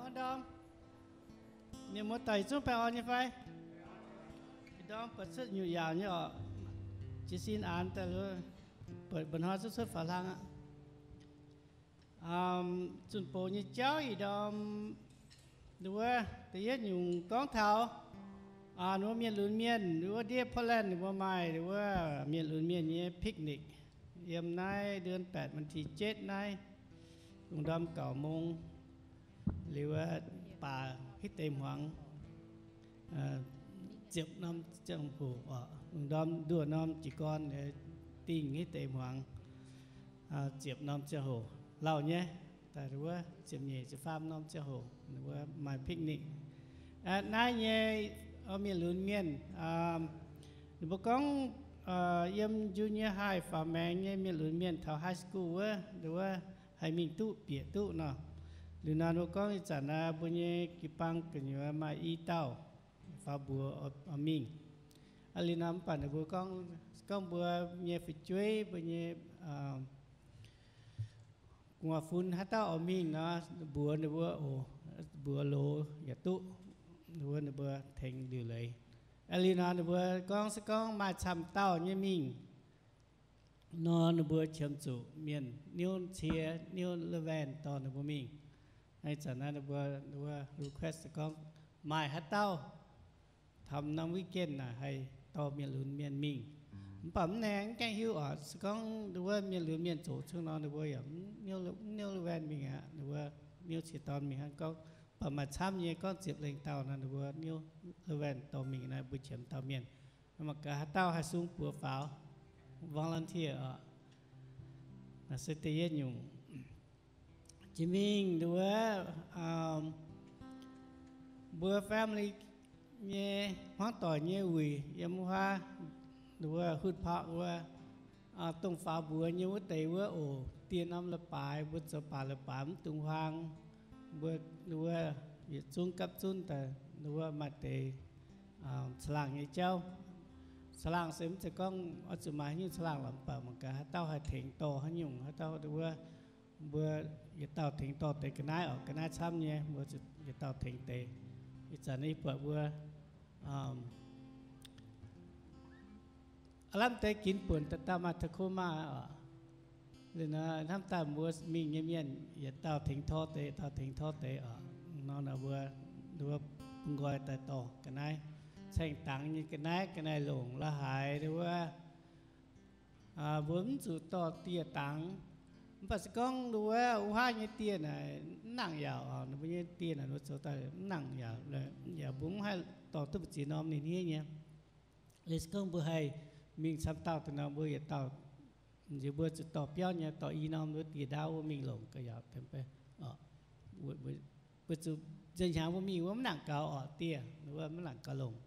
Ndorm, mienh muoz-doic yietc zungv baengh orn nyei fai? Ndorm buatc cuotv nyutc yaauc nyei oc. Jiez sin aanx daaih, buatc mba'hnoi cuotv cuotv faaux hlang aqv. Zunh Doz nyei jauv ih ndorm, wuov da'yietv nyungc gorngv taux wuov mienh lunx mienh, wuov ndiev Portland ninh mbuo maaih wuov mienh lunx mienh nyei picnic yiem naaiv เดือนแปด วันที่เจ็ด naaiv, lungh ndorm เก้าโมง liuz wuov baac hitv deix hmuangx ziepc norm ziangh hoc oc, lungh ndorm nduoh norm jiez gorn dingh hitv deix hmuangx ziepc norm ziangh hoc lauh nyei, daaih wuov ziepc nyeic ziepc faam norm ziangh hoc ninh mbuo maaih picnic. Naaiv nyei mienh lunx mienh, ninh mbuo gorngv yiem junior high faaux maengx nyei mienh lunx mienh taux high school wuov, wuov haih mingh duqv bieqc duqv nor. Liuz nor ninh mbuo gorngv ih zanc naaiv mbuo nyei jiu-baang gu'nyuoz maaih i dauh faaux mbuox oix mingh. Liuz nor mv baac ninh mbuo gorngv, gorngv mbuo nyei fu'jueiv, mbuo nyei gu'nguaaz-fun haaix dauh oix mingh nor, mbuox ninh mbuo oc, mbuox loz yaac duqv, ninh mbuo, ninh mbuo tengx liuc leiz. Liuz nor ninh mbuo gorngv se gorngv maaih camv dauh nyei mingh nor, ninh mbuo qiemx zuqc mienh niouv cie, niouv รถแวน dorh ninh mbuo mingh. Ih zanc naaiv ninh mbuo, ninh mbuo request gorngv maaih haaix dauh taux norm weekend naaic haih dorh mienh lunx mienh mingh. Mv baac mv nengh mv gaengh hiuv oc, se gorngv wuov mienh lunx mienh zoqc cuotv nor, ninh mbuo yaac mv niouv รถแวน mingh aqv, ninh mbuo niouv cie dorn mingh hnangv. Gorngv baac maaih camv nyei gorngv ziepc lengh dauh nor, ninh mbuo niouv รถแวน dorh mingh naaiv, mbuo qiemx dauh mienh. Mangc gaax haaix dauh haih sung buoz faaux, volunteer oc. Naaiv se da'yietv nyungc. Jiex mingh wuov, mbuo family nyei hmuangv doic nyei wuic yiem wuov, wuov hutv paqv wuov, dongh faaux mbuox nyei wuov deix wuov oc, dieh norm leiz-baaix mbuo zoux baac leiz-baaix mv dungx huaang. Mbuo wuov yietc zungv gapv zunv daaih wuov maaih deix caangh laangh nyei jauv. Caangh laangh se mv zeiz gorngv oix zuqc maaih haaix nyungc caangh laangh lorqc, mv baac mangc gaax haaix dauh haih tengx dorh haaix nyungc, haaix dauh wuov, mbuo yietc dauh tengx dorh deix ga'naaiv oc, ga'naaiv camv nyei, mbuo yietc dauh tengx deix. Ih zanc yie buatc mbuo aav lamh deix ginv buonc daaih dauh maaih Tacoma oc. Liuz nor hnamv daaih mbuo mingh nyei mienh yietc dauh tengx torv deix, yietc dauh tengx torv deix oc. Nor nor mbuo, mbuo bun nqoi daaih dorh ga'naaiv, caengh dangx nyei ga'naaiv, ga'naaiv longc la'haaix wuov, mbuo mv zuqc dorh dieh dangx. Mv baac se gorngv wuov, wuov haav nyei dieh naaic mv nangc yaauc oc, ninh mbuo nyei dieh naaic mbuo zoux daaih mv nangc yaauc, yaac mbuo mv haih dorh duqv mbu'ziex norm ninh hniev nyei. Liuz se gorngv mbuo haih mingh camv dauh deix nor, mbuo yietc dauh, nziex mbuo zuqc dorh biauv nyei, dorh i norm wuov dieh ndaauv wuov mingh longc ga'yaauc. Mbuo zuqc nzengc hnyangx mbuo mingh wuov mv nangc gaux oc, dieh wuov mv nangc gaux longc.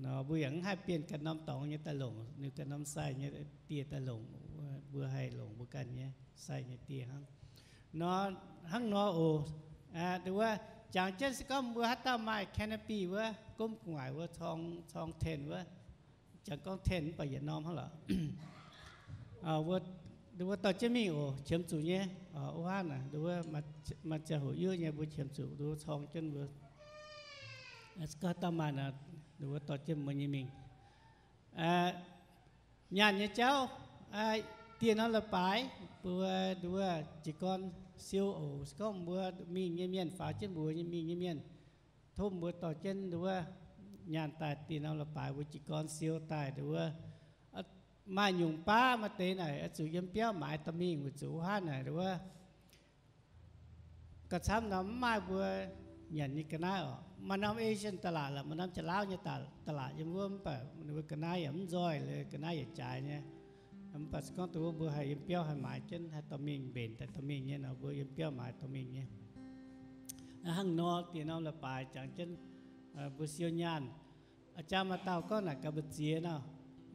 Nor mbuo yaac mv haih bienh ganh norm dorngx nyei daaih longc, ninh ganh norm sai nyei dieh daaih longc. Mbuo haih longc mbuo ganh nyei sai nyei dieh hnangv. Nor, hnangv nor oc. Wuov, jangx jienv se gorngv mbuo haaix dauh maaih canopy wuov, gomv gu'nguaaic wuov, corng tent wuov, jangx gorngv tent mv baac yietc norm hnangv lorqc. Wuov dorh jienv mingh oc, qiemx zuqc nyei. Wuov haav naaic, wuov maaih ziangh hoc yuoqv nyei, mbuo qiemx zuqc, wuov corng jienv mbuo. Gorngv dauh maaih naaic, wuov dorh jienv mbuo nyei mingh. Nyaanh nyei jauv, dieh norm leiz-baaix, mbuo, wuov jiez gorn siou oc. Se gorngv mbuo mingh nyei mienh, faaux jienv mbuox nyei mingh nyei mienh, tov mbuo dorh jienv wuov nyaanh daaih dieh norm leiz-baaix mbuo jiez gorn siou daaih wuov. Maaih nyungc baav maaih deix naaic oix zuqc yiem biauv maaiz dorh mingh weic zuqc wuov haav naaic wuov gauh camv nor mv maaih mbuo nyanc nyei ga'naaiv oc. Maaih norm Asian ตลาด lorqc, maaih norm Janx-Laauv nyei ตลาด yiem wuov, mv baac ninh mbuo ga'naaiv yaac mv nzoih, ga'naaiv yaac jaaix nyei. Mv baac se gorngv dongh wuov mbuo haih yiem biauv haih maaiz jienv, haih dorh mingh, mbenc daaih dorh mingh nyei nor, mbuo yiem biauv maaiz dorh mingh nyei. Hnangv nor dieh norm leiz-baaix jangx jienv mbuo siou nyaanh. A'jang maaih dauh gorngv naaic gaax mbu'ziex nor,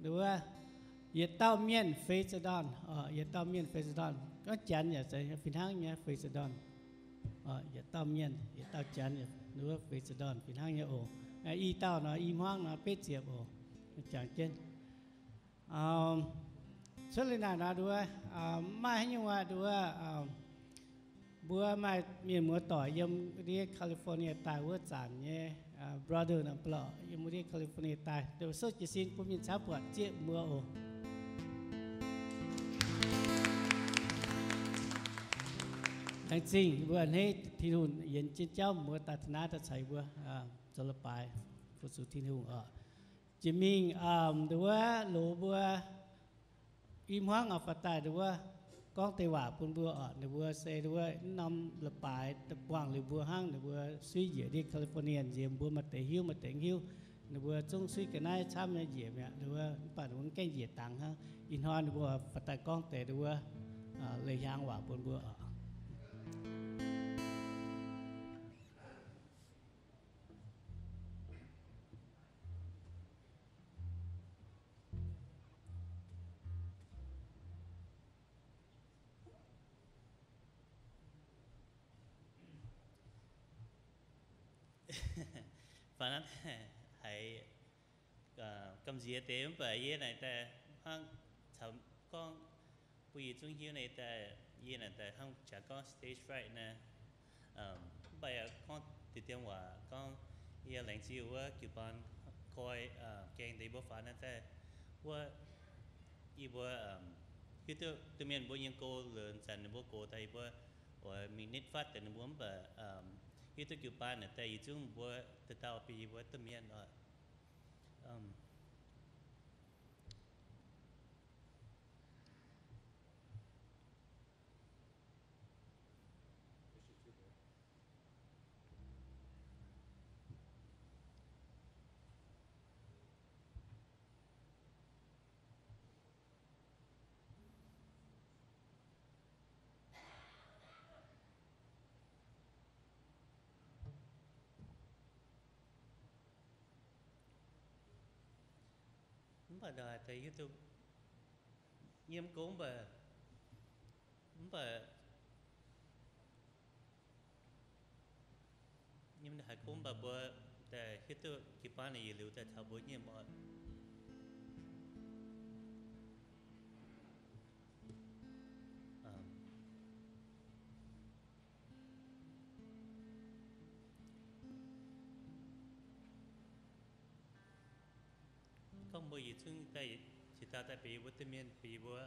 wuov, yietc dauh mienh feix ziepc ndorn, yietc dauh mienh feix ziepc ndorn. Gorngv Janx yaac fih hnangv nyei, feix ziepc ndorn. Yietc dauh mienh, yietc dauh Janx, wuov, feix ziepc ndorn fih hnangv nyei oc. I dauh nor, i hmuangv nor betv ziepc oc. Jangx jienv cuotv liuz naaic nor, wuov, mv maaih haaix nyungc aqv, wuov, Mbuo maaih mienh muoz-doic yiem ndiev California daaih wuov zanc nyei, brother nor, mbuo lorqc yiem ndiev California daaih, sou jiez sin bun mienh camv buatc zieqv mbuo oc. Laengz zingh mbuo a'hneiv Tin-Hungh yienx jienv jauv mbuo daaih taux naaiv daaih caux yie mbuo zoux leiz-baaix fu-sux Tin-Hungh oc. Jiex mingh nduov wuov loz mbuo i hmuangv oix faaux daaih nduov wuov gorngv deix waac bun mbuo oc. Ninh mbuo se nduov wuov norm leiz-baaix daaih buangh liuz mbuo hnangv. Ninh mbuo suiv njiec ndiev California nziex, mbuo maaih deix hiuv maaih deix mv hiuv. Ninh mbuo zungv suiv ga'naaiv camv nyei njiec mi'aqv. Nduov wuov mv baac ninh mbuo mv gaengh njiec dangx hnangv. Ih hnoi ninh mbuo faaux daaih gorngv deix nduov wuov leiz-hiaangx waac bun mbuo oc. Faaux naaiv haiz gamh nziex deix mv baac yie naaic daaih hnangv caux gorngv bun yie zungv hiuv nyei daaih, yie naaic daaih hnangv jaax gorngv stage fright naaic. Mv baac yaac gorngv deix dien waac gorngv yie laengz zingh wuov jiu-baang koi gaengh deix mbuo faaux naaiv daaih wuov, yie mbuo hiuv duqv domh mienh mbuo yiem go lorqc, zanc ninh mbuo gox daaih yie mbuo oix mingh nitv fatv deix ninh mbuo mv baac hiuv duqv jiu-baang naaic daaih yietc zungv mbuo dauh dauh bun yie mbuo domh mienh oc. Mv baac ndongc haaix deix hiuv duqv yiem gong mv baac, mv baac yiem haaix gong mv baac mbuo daaih hiuv duqv jiu-baang naaic yietc liuz daaih taux mbuo nyei mbuo gorngv mbuo yietc zungv daaih, jiex dauh daaih benx yie mbuo domh mienh, benx yie mbuo,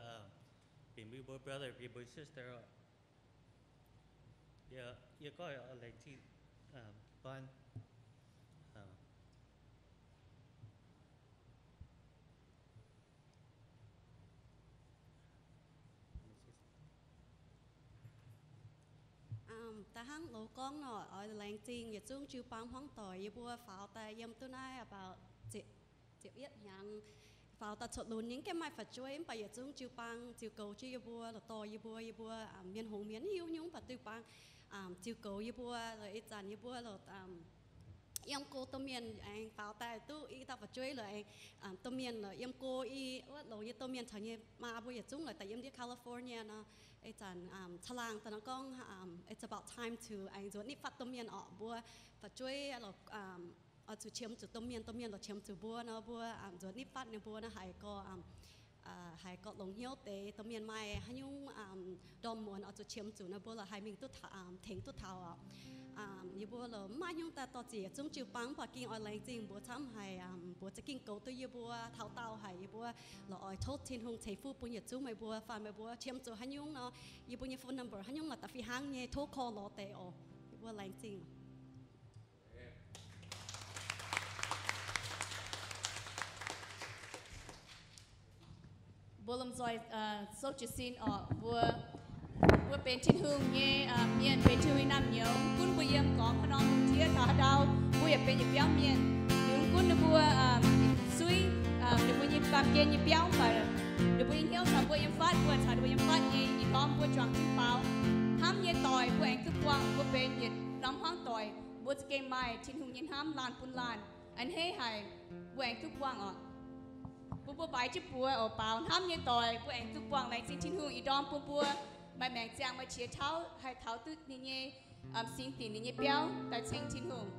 benx yie mbuo brother, benx yie mbuo sister oc. Yie gorngv laengz zingh jiu-baang. Da'hnangv loz gorngv nor, oix laengz zingh yietc zungv jiu-baang hmuangv doic. Yie mbuo faaux daaih yiem duqv naaiv about ziepc yietv hnyangx, faaux daaih cuotv lunx nyei, mv gaengh maaih fu'jueiv, mv baac yietc zungv jiu-baang ziux goux jienv yie mbuo, la'dorh yie mbuo, yie mbuo mienh hngongx mienh hiuv nyungc, mv baac diuh baang ziux goux yie mbuo. Lorqc ih zanc yie mbuo lorqc yiem go domh mienh aengx faaux daaih duqv i dauh fu'jueiv lorqc, aengx domh mienh lorqc yiem go i wuov longx nyei domh mienh caux nyei maa mbuo yietc zungv lorqc daaih yiem ndiev California nor. Ih zanc caangh laangh daaih nor gorngv, it's about time to aengx nzuonx nitv fatv domh mienh orqc. Mbuo fu'jueiv lorqc oix zuqc qiemx zuqc domh mienh, domh mienh lorqc qiemx zuqc mbuo nor, mbuo nzuonx nitv fatv ninh mbuo nor, haiz gorx, haiz gorx longx hnyouv deix, domh mienh maaih haaix nyungc ndorm muonz oix zuqc qiemx zuqc nor, mbuo lorqc haih mingh duqv tengx duqv taux oc. Yie mbuo lorqc mv maaih haaix nyungc daaih dorh ziec yietc zungv jiu-baang, mv baac gengh oix laengz zingh mbuox camv haic, mbuox za'gengh goux duqv yie mbuo taux daauh haic. Yie mbuo lorqc oix tov Tin-Hungh ceix fuqv bun yietc zungv meih mbuo. Fai meih mbuo qiemx zuqc haaix nyungc nor, yie mbuo nyei phone number haaix nyungc lorqc da'fih hnangv nyei, tov call lorz deix oc. Yie mbuo laengz zingh. Mbuo lomh nzoih souv jiez sin oc. Mbuo, mbuo benx Tin-Hungh nyei mienh, benx Tin-Hungh nyei naamh nyouz. Gunv mbuo yiem gormx haaix norm lungh ndiev taux haaix ndau, mbuo yaac benx yietc biauv mienh. Liuz gunv ninh mbuo suiv ninh mbuo nyei baamh gen nyei biauv, mv baac ninh mbuo nyei hnyouv caux mbuo yiem fatv, mbuo caux ninh mbuo yiem fatv nyei. Ih ndorm mbuo juangc jienv faaux hnamv nyei doic, mbuo aengx duqv buangh. Mbuo benx yietc norm hmuangv doic, mbuo za'gengh maaih Tin-Hungh nyei hnamv laanh bun laanh. A'hneiv haic, mbuo aengx duqv buangh oc. Bun mbuo baaix jienv buoz oc. Baaux hnamv nyei doic, mbuo aengx duqv buangh. Laengz zingh Tin-Hungh ih ndorm bun mbuo maaih maengc ziangh, maaih qiex tauv, haih taux duqv ninh nyei singx dinc, ninh nyei biauv daaih ceng Tin-Hungh.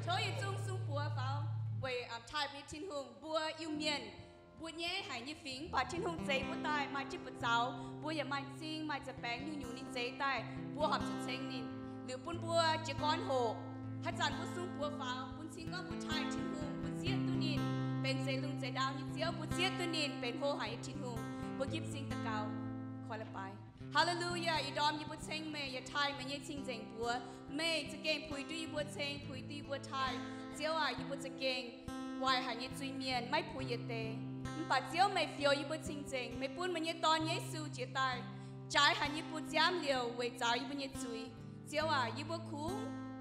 Tov yietc zungv sung buoz faaux weic taaih mbuo nyei Tin-Hungh. Mbuo Iu-Mienh, mbuo nyei haic nyei fingx, mv baac Tin-Hungh zeix mbuo daaih maaih jienv buoz-zaux, mbuo yaac maaih m'zing maaih za'baengx nyungc-nyungc ninh zeix daaih, mbuo horpc zuqc ceng ninh liuz bun mbuo jiez gorn hoqc. Haaix zanc mbuo sung buoz faaux, bun cing gorngv mbuo taaih Tin-Hungh, mbuo zieqv duqv ninh benx zeix lungh zeix ndau nyei Ziouv, mbuo zieqv duqv ninh benx hlo haic nyei Tin-Hungh. Mbuo gipv m'zing daux gaux, koi la'baaix. Haleluyaa! Ih ndorm yie mbuo ceng meih, yaac taaih meih nyei cing-nzengc buoz. Meih za'gengh puix duqv yie mbuo ceng, puix duqv yie mbuo taaih. Ziouv aac, yie mbuo za'gengh waaic haic nyei zuiz-mienh, maiv puix yietc deix. Mv baac Ziouv, meih fioux yie mbuo cing-nzengc. Meih bun meih nyei Dorn, Yesu, jiex daaih, jaaix haic yie mbuo nziaamv liouc weic zaux yie mbuo nyei zuiz. Ziouv aac, yie mbuo kungx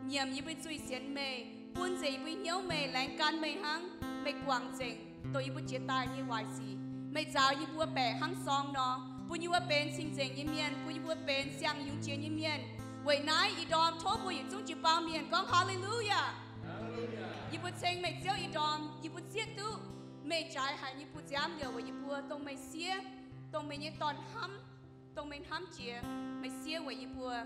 nyiemc yie mbuo zuiz sienx meih, bun nzengc yie mbuo hnyouv meih, laengz gan meih hnangv. Meih guangc nzengc dongh yie mbuo jiex daaih nyei waaic sic. Meih nzaaux yie mbuo baeqc hnangv sorng nor, bun yie mbuo benx cing-nzengc nyei mienh, bun yie mbuo benx siang-yungz jiex nyei mienh. Weic naaiv ih ndorm tov mbuo yietc zungv jiu-baang mienh gorngv, Haleluyaa! Yie mbuo ceng meih Ziouv. Ih ndorm yie mbuo zieqv duqv meih jaaix haic yie mbuo nziaamv liouc weic yie mbuo, dongh meih siev, dongh meih nyei Dorn hnamv, dongh meih hnamv jiex, meih siev weic yie mbuo.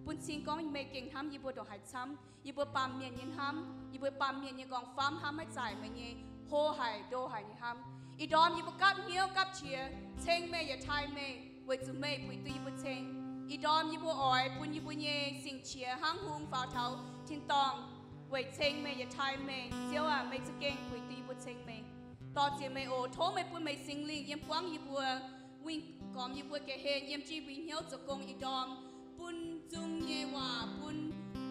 Bun cing gorngv meih gengh hnamv yie mbuo ndongc haaix camv. Yie mbuo baamh mienh nyei hnamv, yie mbuo baamh mienh nyei nqorngv-famv hnamv maiv zaaic meih nyei hlo haic, ndo haic nyei hnamv. Ih ndorm yie mbuo gapv hnyouv gapv qiex ceng meih yaac taaih meih, weic zuqc meih puix duqv yie mbuo ceng. Ih ndorm yie mbuo oix bun yie mbuo nyei sing-qiex hnangv hung faaux taux tin-dorngh weic ceng meih yaac taaih meih. Ziouv aac, meih za'gengh puix duqv yie mbuo ceng meih. Dorh ziec meih oc. Tov meih bun meih Singx Lingh yiem buangv yie mbuo, wingh gormx yie mbuo ga'hlen, yiem jienv yie mbuo hnyouv zoux gong ih ndorm, bun nzung nyei waac, bun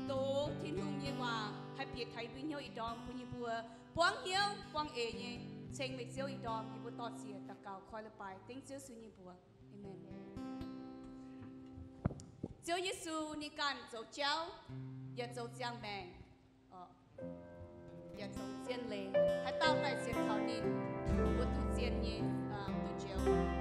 doz Tin-Hungh nyei waac haih bieqc taux yie mbuo hnyouv ih ndorm, bun yie mbuo buangv hnyouv buang eix nyei ceng meih Ziouv ih ndorm. Yie mbuo dorh ziec daux gaux koi la'baaix dengv Ziouv Yesu nyei mbuox. Aamen. Ziouv Yesu ninh ganh zoux jauv, yaac zoux ziangh maengc, yaac zoux zien leiz. Haaix dauh daaih sienx kaux ninh, mbuo duqv zien nyei, duqv njoux.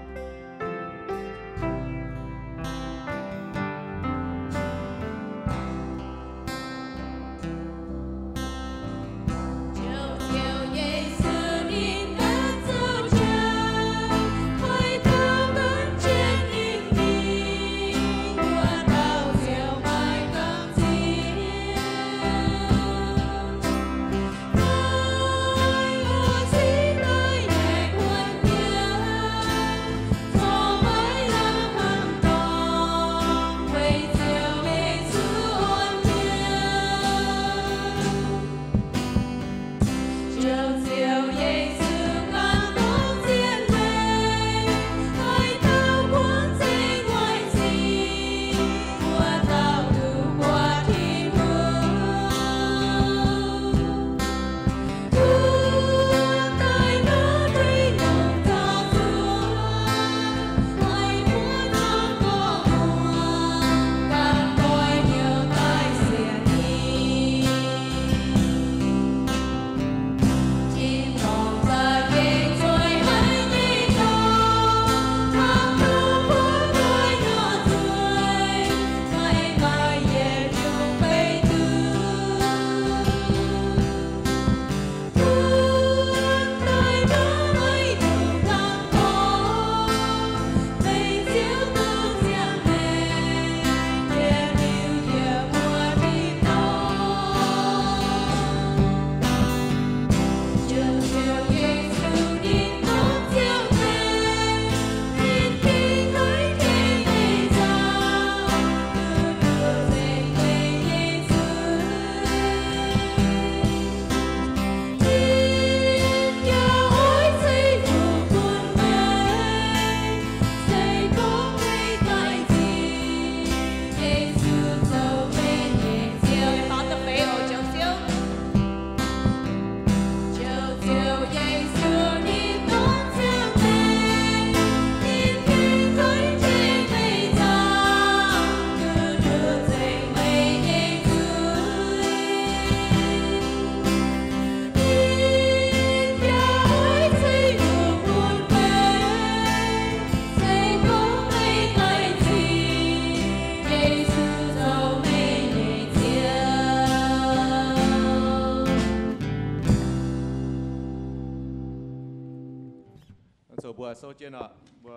Zoux mbuo sou jienv oc. Mbuo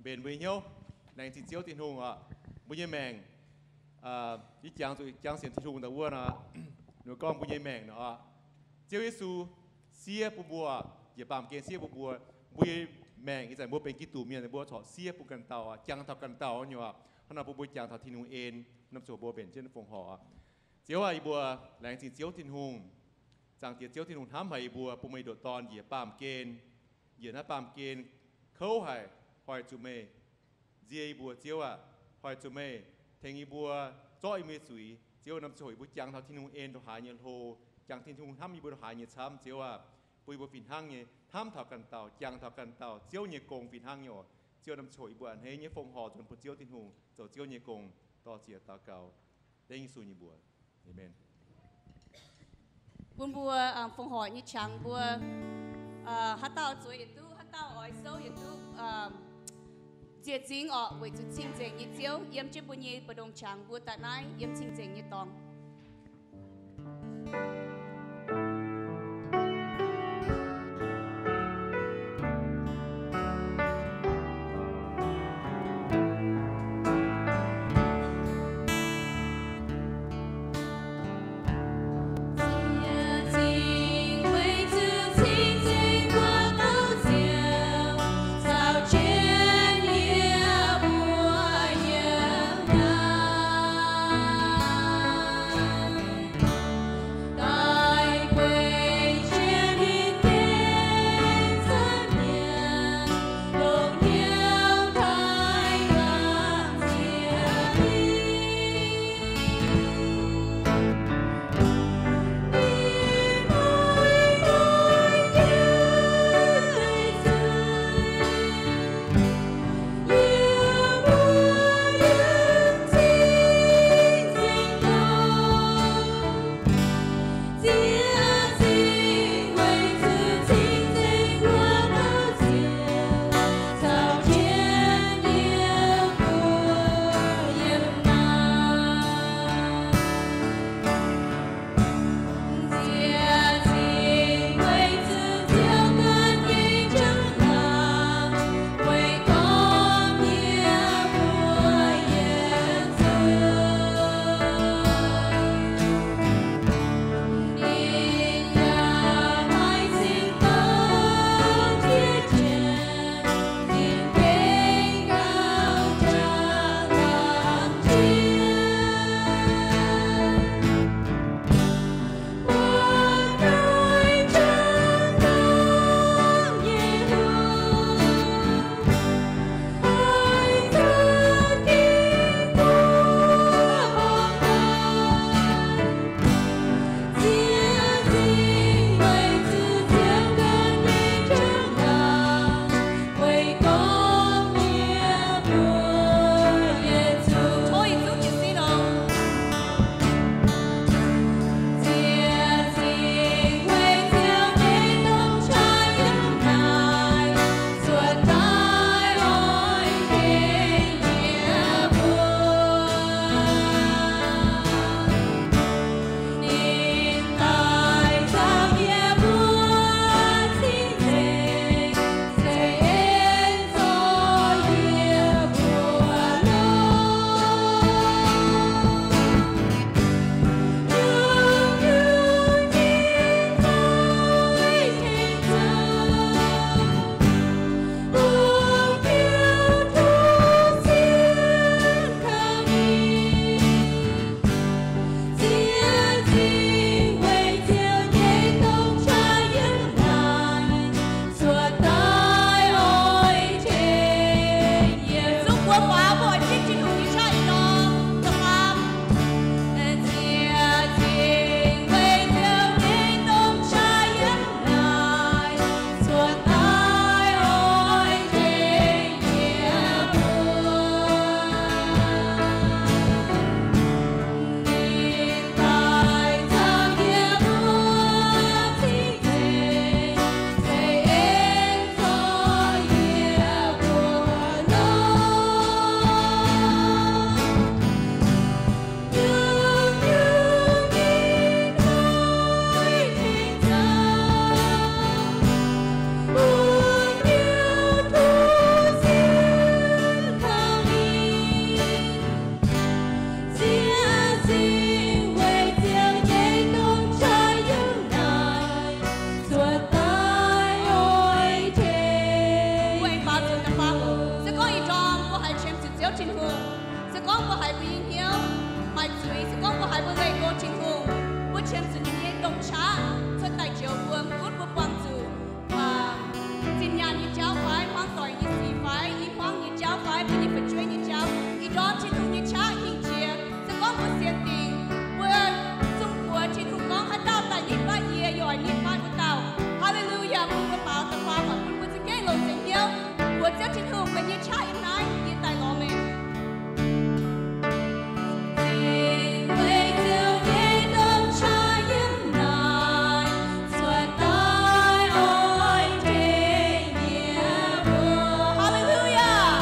mbenc mbuo nyei hnyouv, laengz zingh Ziouv Tin-Hungh oc. Mbuo nyei maengc Yie jangx zuqc jangx sienx Tin-Hungh daaih wuov nor, ninh gorngv mbuo nyei maengc nor, Ziouv Yesu siev bun mbuo, njiec baamh gen siev bun mbuo, mbuo nyei maengc ih zanc mbuo benx Giduc mienh, mbuo corc siev bun ganh dauh, jangx taux ganh dauh nyei aqv. Hnangv nor bun mbuo jangx taux Tin-Hungh en, norm ziangh hoc mbuo mbenc jienv fongc horc. Ziouv aah, yie mbuo laengz zingh Ziouv Tin-Hungh, zaangc Diex Ziouv Tin-Hungh hnamv haic yie mbuo, bun meih ndoqc Dorn njiec baamh gen, njiec naaiv baamh gen, kouv haic, hoic zuqc meih nzie yie mbuo. Ziouv aah, hoic zuqc meih tengx yie mbuo, zorqv yie mbuo nyei zuiz. Ziouv, norm ziangh hoc yie mbuo jangx taux Tin-Hungh en ndongc haaix nyei hlo, jangx Tin-Hungh hnamv yie mbuo ndongc haaix nyei camv, Ziouv aah, bun yie mbuo fih hnangv nyei hnamv taux ganh dauh, jangx taux ganh dauh, Ziouv nyei gong fih hnangv nyei oc. Ziouv, norm ziangh hoc yie mbuo a'hneiv nyei fongc horc nzuonx bun Ziouv Tin-Hungh, zoux Ziouv nyei gong, dor-ziec daux gaux dengv Yesu nyei mbuox. Aamen. Bun mbuo fongc horc nyei qangx mbuo, haaix dauh zueiz yietc duqv, haaix dauh oix souv yietc duqv, nziex nzingx orqc, weic zuqc cing-nzengc nyei Ziouv yiem jienv mbuo nyei mbu'ndongx qangx, mbuo daaih naaiv yiem cing-nzengc nyei dorngx. qiemx zuqc ninh nyei domh qaqv cuotv daaih njoux mbuo. Mv gunv mbuo buangh zuqc zinh nyaanh nyei jauv fai hmuangv doic nyei sic fai i hmuangv nyei jauv fai mbuo nyei fu'jueiv nyei jauv, ih ndorm Tin-Hungh nyei qaqv hingh jiex. Se gorngv mbuo sienx dingc, mbuo zungv mbuox Tin-Hungh gorngv, haaix dauh daaih nitv fatv yie, yie oix nitv fatv wuov dauh. Haleluyaa! Bun mbuo baaux da'faam, bun mbuo za'gengh longc nzengc hnyouv mbuox Ziouv Tin-Hungh, meih nyei qaqv yiem naaiv, yie daaih lorz meih. Haleluyaa!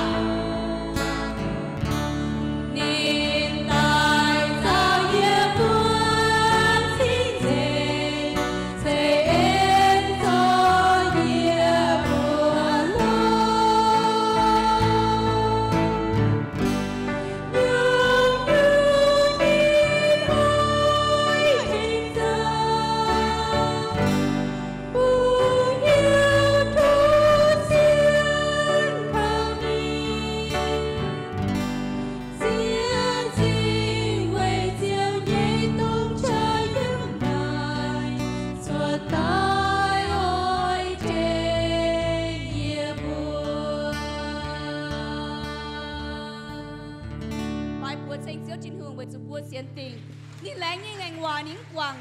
Mbuo ceng Ziouv Tin-Hungh weic zuqc mbuo sienx dingc. Ninh laengz nyei ngaengc waac ninh mv guangc.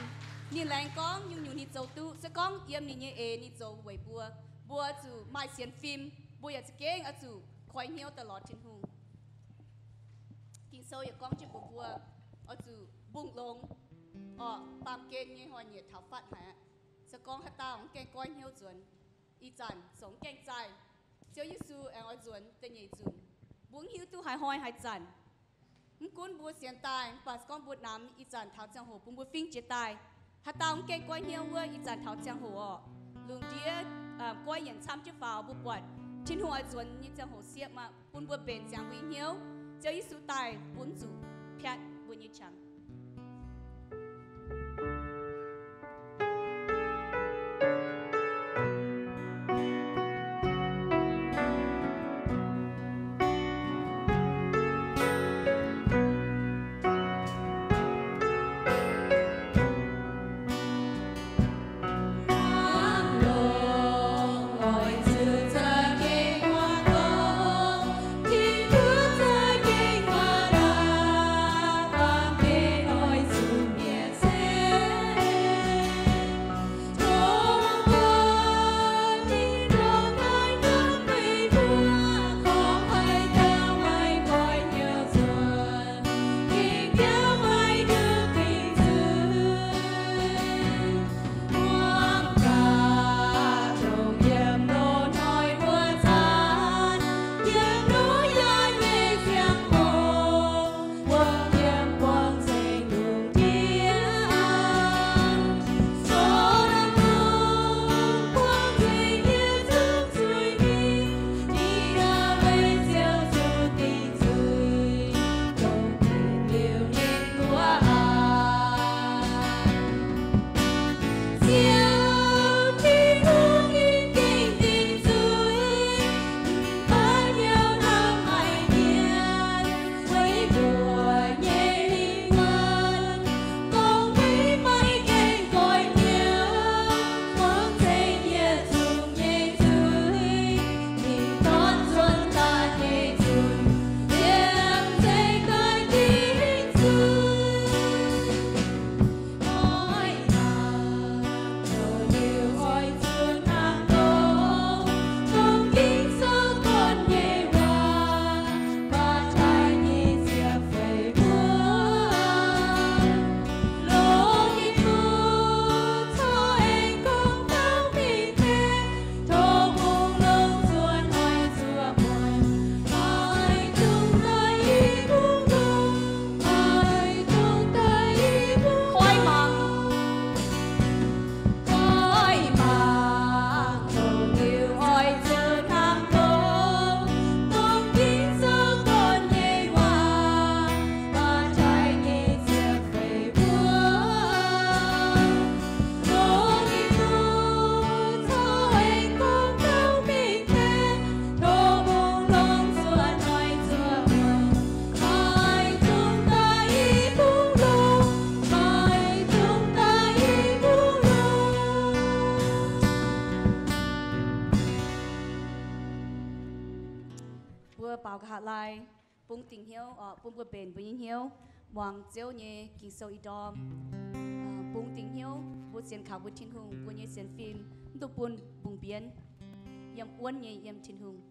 Ninh laengz gorngv nyungc-nyungc ninh zoux duqv. Se gorngv yiem ninh nyei eix ninh zoux weic mbuo, mbuo zuqc maaih sienx fim. Mbuo yaac za'gengh oix zuqc koi hnyouv daaih lorz Tin-Hungh. Ging-Sou yaac gorngv jienv mbuox mbuo, oix zuqc mbungh longx, orqc, baamh gen nyei hnoi-nyieqc taux fatv haic aqv. Se gorngv haaix dauh mv gaengh goiv hnyouv nzuonx, ih zanc zoux mv gaengh zaih. Ziouv Yesu aengx oix nzuonx da'nyeic nzunc. Mbuo mv hiuv duqv haaix hnoi haaix zanc. Mv gunv mbuo sienx daaih, mv baac se gorngv mbuo namx ih zanc taux ziangh hoc bun mbuo fingx jiez daaih. Haaix dauh mv gaengh goiv hnyouv wuov, ih zanc taux ziangh hoc orqc, lungh ndiev goiv yienc camv jienv faaux, mbuo buatc Tin-Hungh oix nzuonx nyei ziangh hoc siepv aqv. Bun mbuo mbenc ziangx mbuo nyei hnyouv. Ziouv Yesu daaih bun zuqc piatv mbuo nyei qangx. Nqa'haav laai bungx dingc hnyouv oc, bun mbuo mbenc mbuo nyei hnyouv, muangx Ziouv nyei Ging-Sou ih ndorm. Bungx dingc hnyouv, mbuo sienx kaux mbuo Tin-Hungh, mbuo nyei sienx fim mv dungx bun mbungh mbienv, yiem wuonv nyei yiem Tin-Hungh.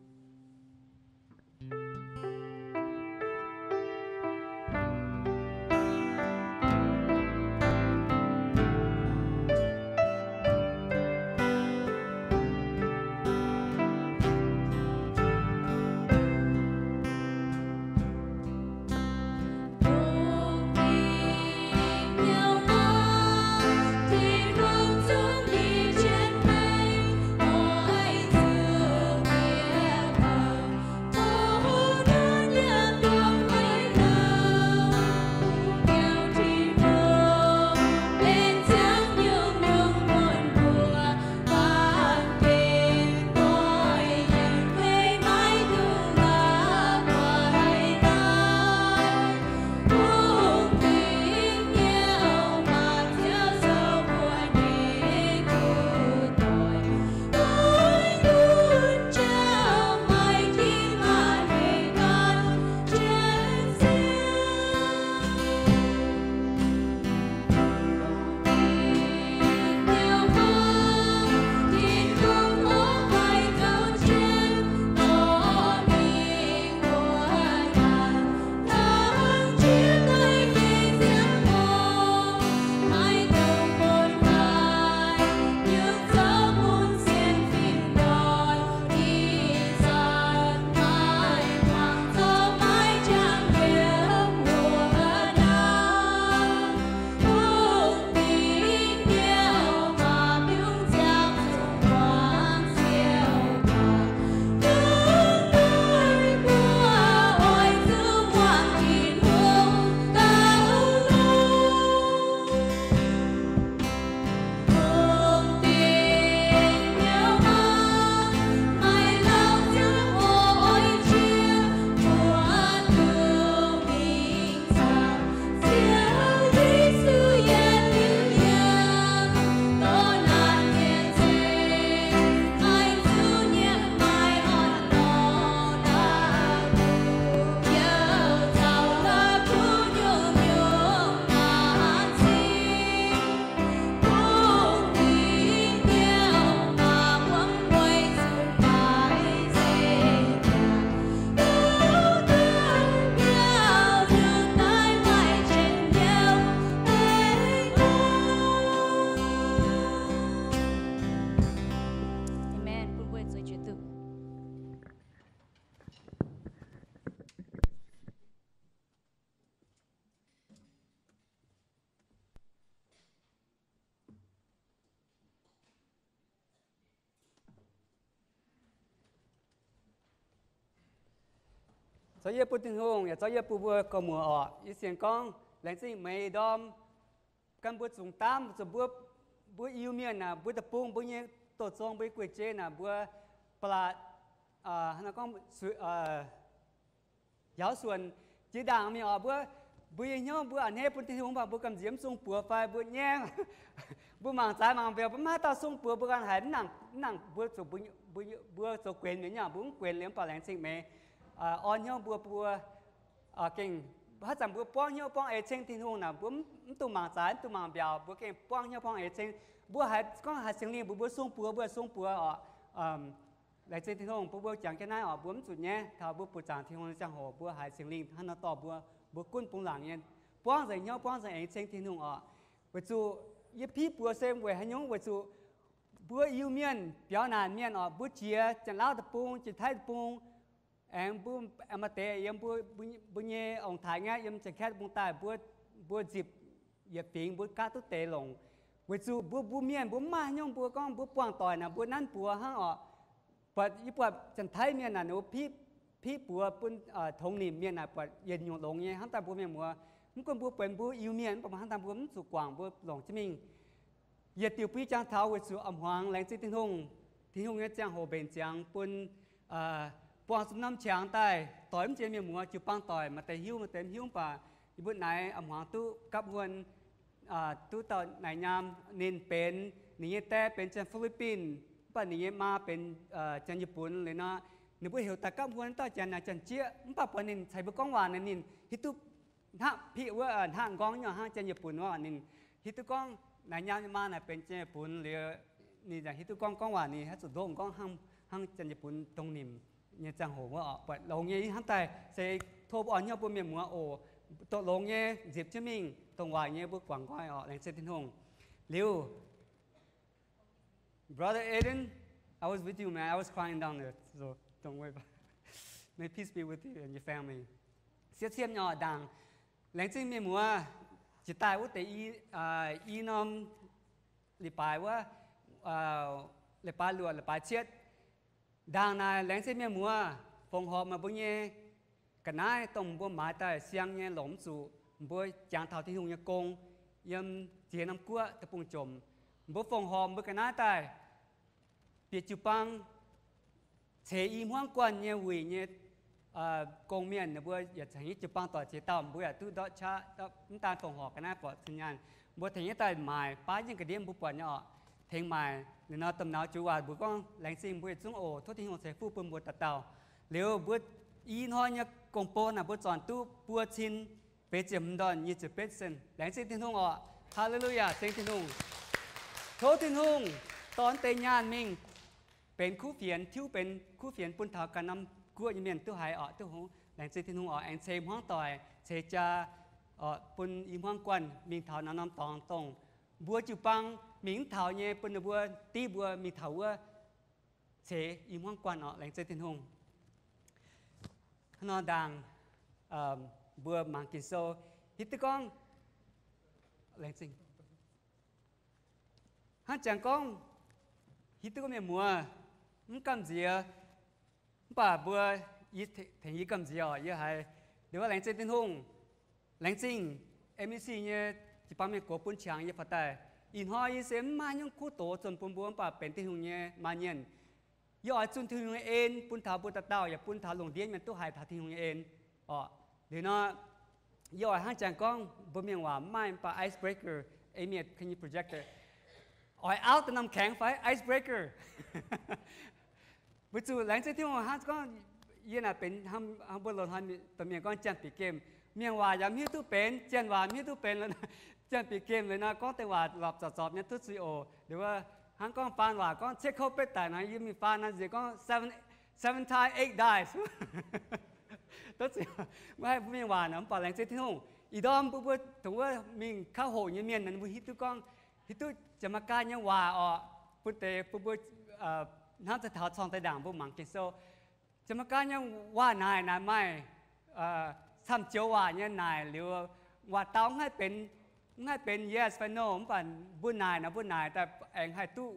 Amen. Bun mbuo zueiz jiex duqv. Caux yie bun Tin-Hungh yaac caux yie bun mbuo gorx-muoc orqc. Yie sienx gorngv laengz zingh meih ndorm gan mbuo zungv daamv zuqc mbuo, mbuo Iu-Mienh naaic, mbuo deic-bung, mbuo nyei douz-zong, mbuo nyei guei-jei naaic, mbuo ba'laqc, aa, gorngv, aa, Yauv suonc jiex ndaangc mingh oc. Mbuo, mbuo nyei hnyouv mbuo a'hneiv bun Tin-Hungh mv baac mbuo gamh nziex mv sung buoz fai mbuo nyaiv, mbuo mangc zaaix mangc mbiauz, mbuo maiv maaih dauh sung buoz, mbuo ganh haiz mv nangc, mv nangc mbuo zuqc, mbuo, mbuo, mbuo zoux guenx mienh nyei, mbuo mv guenx liuz mv baac laengz zingh meih, aa, orn hnyouv mbuo, mbuo, aa, gengh haaix zanc mbuo buangv hnyouv buangv eix ceng Tin-Hungh naaic, mbuo mv, mv dungx mangc zaaix, mv dungx mangc mbiauz, mbuo gengh buangv hnyouv buangv eix ceng. Mbuo haiz gorngv haiz Singx Lingh mbuox mbuo sung buoz, mbuo sung buoz oc. Laengz zingh Tin-Hungh bun mbuo jangx jienv naaiv oc, mbuo mv zuqc nyaiv taux mbuo buoz zaangc Tin-Hungh nyei ziangh hoc, mbuo haiz Singx Lingh hnangv nor dorh mbuo, mbuo gunv bungx laangc nyei, buangv nzengc hnyouv, buangv nzengc eix ceng Tin-Hungh oc. Weic zuqc yie piqv buoz se weic haaix nyungc? Weic zuqc mbuo Iu-Mienh biaux naanc mienh oc, mbuo jiex Janx-Lauv deic-bung, Janx-Taiv deic-bung, aengx mbuo aengx maaih deix yiem mbuo, mbuo nyei ong-taaix ngaeqv yiem Janx-Kaeqv deic-bung daaih, mbuo, mbuo nzipc yietc fingx mbuo gaatv duqv deix longc. Weic zuqc mbuo, mbuo mienh mbuo mv maaih haaix nyungc, mbuo gorngv mbuo buangh doic naaic mbuo nanv buoz hnangv oc. Buatc, yie buatc Janx-Taiv mienh naaic ninh mbuo piqv, piqv buoz bun, aa, tongx nimc mienh naaic buatc yietc nyungc longx nyei hnangv daaih mbuo mienh muoz. Mv gunv mbuo benx mbuo Iu-Mienh mv baac hnangv daaih mbuo mv zuqc guangc, mbuo longc jienv mingh. Yietc diuc bui jangx taux weic zuqc a'hmuangx laengz zingh Tin-Hungh, Tin-Hungh nyei ziangh hoc mbenc ziangx bun, aa, buangh zuqc norm qangx daaih doix mv jiex mienh muoz jiu-baang doic, maaih deix hiuv maaih deix mv hiuv, mv baac yie mbuo naaiv a'hmuangx duqv gapv huon, aa, duqv dauh naaic nyaam, ninh benx, ninh nyei die benx Janx-Fi^li^bin, mv baac ninh nyei maa benx, aa, Janx-Yietc-Bunc liuz nor, Ninh mbuo heuc daaih gapv huon dauh janx naaic janx-jieqv, mv baac buatc ninh caux mbuo gorngv waac naaic ninh hiuv duqv hnangv piqv wuov, hnangv nqorngv nyei hnangv janx-nyei-bunx orqc. Ninh hiuv duqv gorngv naaic nyaam maa naaic benx janx-nyei-bunx liuz, ninh hiuv duqv gorngv gorngv waac ninh haaix zuqc ndoqv nqorngv hnangv janx-nyei-bunx dongh nimc nyei ziangh hoc wuov orqc. Buatc longx nyei ih hnamv daaih se tov mbuo orn hnyouv bun mienh muoz oc, doqc longx nyei nzipc jienv mingh, dongh waaic nyei mbuo guangc nqoi orqc. Laengz zingh Tin-Hungh. Liuz, Brother Aiden, I was with you, man. I was crying down there, so don't worry about it. May peace be with you and your family. Sieqv ciem nyei ndaangc, laengz zingh mienh muoz, jiex daaih wuov deix i, i norm leiz-baaix wuov, leiz-baaix luoqc, leiz-baaix cietv. Ndaangc naaic laengz zingh mienh muoz fongc horc meih mbuo nyei ga'naaiv dongh mbuo maaiz daaih siang nyei longc mv zuqc mbuo jangx taux Tin-Hungh nyei gong yiem ziex norm guoqv deic-bung-jomc. Mbuo fongc horc mbuo ga'naaiv daaih bieqc jiu-baang ceix i hmuangv guanh nyei wuic nyei gong mienh, ninh mbuo yaac caux jiu-baang doic ziex dauh, mbuo yaac duqv ndortv qaqv. Mv daan fongc horc ga'naaiv, forc cin nyaanh, mbuo tengx jienv daaih maaic baav jienv ga'ndiev mbuo buatc nyei orqc. Tengx maaic liuz nor, domh nauz jiu waac mbuo gorngv, laengz zingh mbuo yietc zungv oc. Tov Tin-Hungh ceix fuqv bun mbuo dauh dauh. Liuz mbuo i hnoi nyei gong-bou naaic mbuo zornc duqv buo cin feix ziepc hmz ndorn nyic ziepc betv cent. Laengz zingh Tin-Hungh orqc. Haa^le^lu^yaa, ceng Tin-Hungh. Tov Tin-Hungh dorh deix nyaanh mingh benx kuv fienx, tiuv benx kuv fienx bun taux ganh norm guoqv nyei mienh duqv haiz orqc, duqv hngongx. Laengz zingh Tin-Hungh orqc, aengx ceix hmuangv doic, ceix jaa orqc, bun i hmuangv guanh mingh taux naaiv norm dorngx dongh mbuo jiu-baang mingh mv taux nyei, bun ninh mbuo div mbuo mingh taux wuov ceix i hmuangv guanh orqc. Laengz zingh Tin-Hungh. Hnangv nor ndaangc mbuo mangc Ging-Sou hiuv duqv gorngv, laengz zingh, hnangv jangx gorngv hiuv duqv gorngv mienh muoz mv gamh nziex, mv baac mbuo, yie tengx yie gamh nziex orqc, yie haiz liuz laengz zingh Tin-Hungh, laengz zingh M E C nyei jiu-baang mienh gox bun qangx yie faaux daaih. Ih hnoi yie se mv maaih haaix nyungc kuv doz zunh bun mbuo, mv baac benx Tin-Hungh nyei maaz-nienh. Yie oix zunh Tin-Hungh nyei en bun taux mbuo dauh dauh, yaac bun taux lungh ndiev mienh duqv haiz taux Tin-Hungh nyei en orqc. Liuz nor, yie oix hnangv jangx gorngv mbuo mienh waac mv maaih, mv baac icebreaker, ei mietc ka'nyei projector, oix auv daaih norm kaengx fai icebreaker. Weic zuqc laengz zingh Tin-Hungh hnangv gorngv, yie naaic benx hnangv mbuo loz-hnoi domh mienh gorngv janx-bieqc gemh. Mienh waac yaac mv hiuv duqv benx, janx waac mv hiuv duqv benx, janx-bieqc gemh liuz nor gorngv deix waac lopc zorpc zorpc nyei duqv zuiz oc. Liuz wuov hnangv gorngv faan waac gorngv เช็คเข้าไป daic nor, yie mingh faan nor nziex gorngv seven, seven times eight dies. Duqv zuiz, maiv haih mbuo mienh waac nor, mv baac laengz zingh Tin-Hungh. Ih ndorm mbuo, mbuo dongh wuov mingh kauv hoqc nyei mienh nor, mbuo hiuv duqv gorngv, hiuv duqv Jamaika nyei waac orqc, bun deix bun mbuo hnamv daaih taux corng deix ndaangc mbuo mangc Ging-Sou. Jamaika nyei waac naaic naaic maaih camv joux waac nyei naaic liuz, waac-dau mv haih benx, mv haih benx yes fai no, mv baac mbuo naaic nor mbuo naaic daaih aengx haih duqv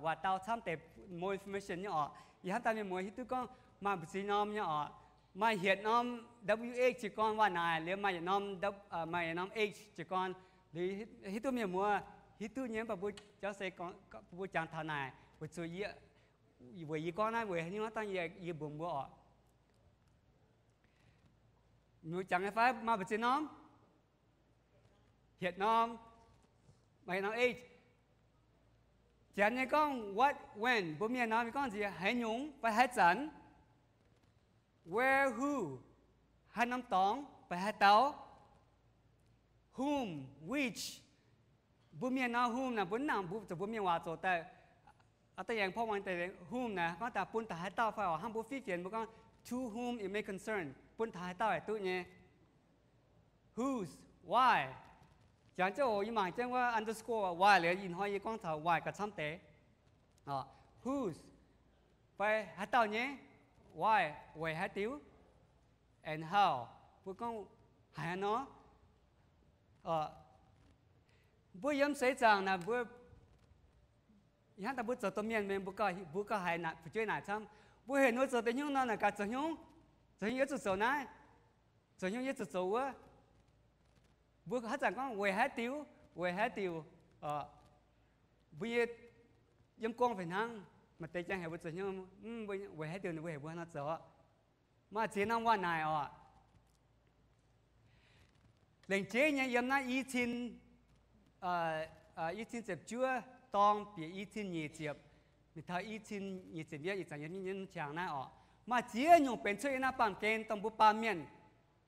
waac-dau camv deix more information nyei orqc. Yie hnamv daaih mienh muoz hiuv duqv gorngv maaih mbu'ziex norm nyei orqc. Maaih hietc norm W H jiez gorn waac naaic liuz, maaih yietc norm, maaih yietc norm H jiez gorn. Liuz hiuv duqv mienh muoz hiuv duqv nyei, mv baac mbuo jauv se mbuo jangx taux naaic weic zuqc yie, weic yie gorngv naaiv weic haaix nyungc dangh yie, yie mbuox mbuo orqc. Mbuo jangx nyei fai maaih mbu'ziex norm? Hietc norm, maaih norm H. Janx nyei gorngv what, when, mbuo mienh nor gorngv nziex haaix nyungc fai haaix zanc. Where, who, haaix norm dorngx fai haaix dauh. Whom, which. Mbuo mienh nor whom naaic mbuo mv nangc mbuo zoux mbuo mienh waac zoux daaih. Aa, da'nyeic porv muangx deix whom naaic gorngv daaih bun taux haaix dauh fai orqc. Hnangv mbuo fiev fienx mbuo gorngv to whom it may concern, bun taux haaix dauh haic duqv nyei. Whose, why. Jangx jienv oc, yie mangc jienv wuov underscore why liuz, ih hnoi yie gorngv taux why gauh camv deix. Whose, fai haaix dauh nyei. Why, weic haaix diuc. And how, mbuo gorngv haaix nor. Mbuo yiem seix zaangc naaic mbuo, ih hnangv daaih mbuo zoux domh mienh mienh, mbuo gauh haiz fu'jueiv naaic camv, mbuo heuc ninh mbuo zoux deix hnyouv nor naaic gaax zoux hnyouv, zoux hnyouv yie zuqc zoux naaiv, zoux hnyouv yie zuqc zoux wuov. Mbuo haaix zanc gorngv weic haaix diuc, weic haaix diuc. Mbuo nyei yiem gorngv fih hnangv, maaih deix jangx heuc mbuo zoux hnyouv, weic haaix diuc ninh mbuo heuc mbuo hnangv nor zoux. Maaih ziex norm waac naaic orqc. Lengc jeiv nyei yiem naaiv i cin, i cin ziepc juov dorng bieqc i cin nyic ziepc, mingh taux i cin nyic ziepc yietv, ih zanc yiem nyei qangx naaiv orqc. Maaih ziex nyungc benx cuotv yiem naaiv baamh gen dongh mbuo baamh mienh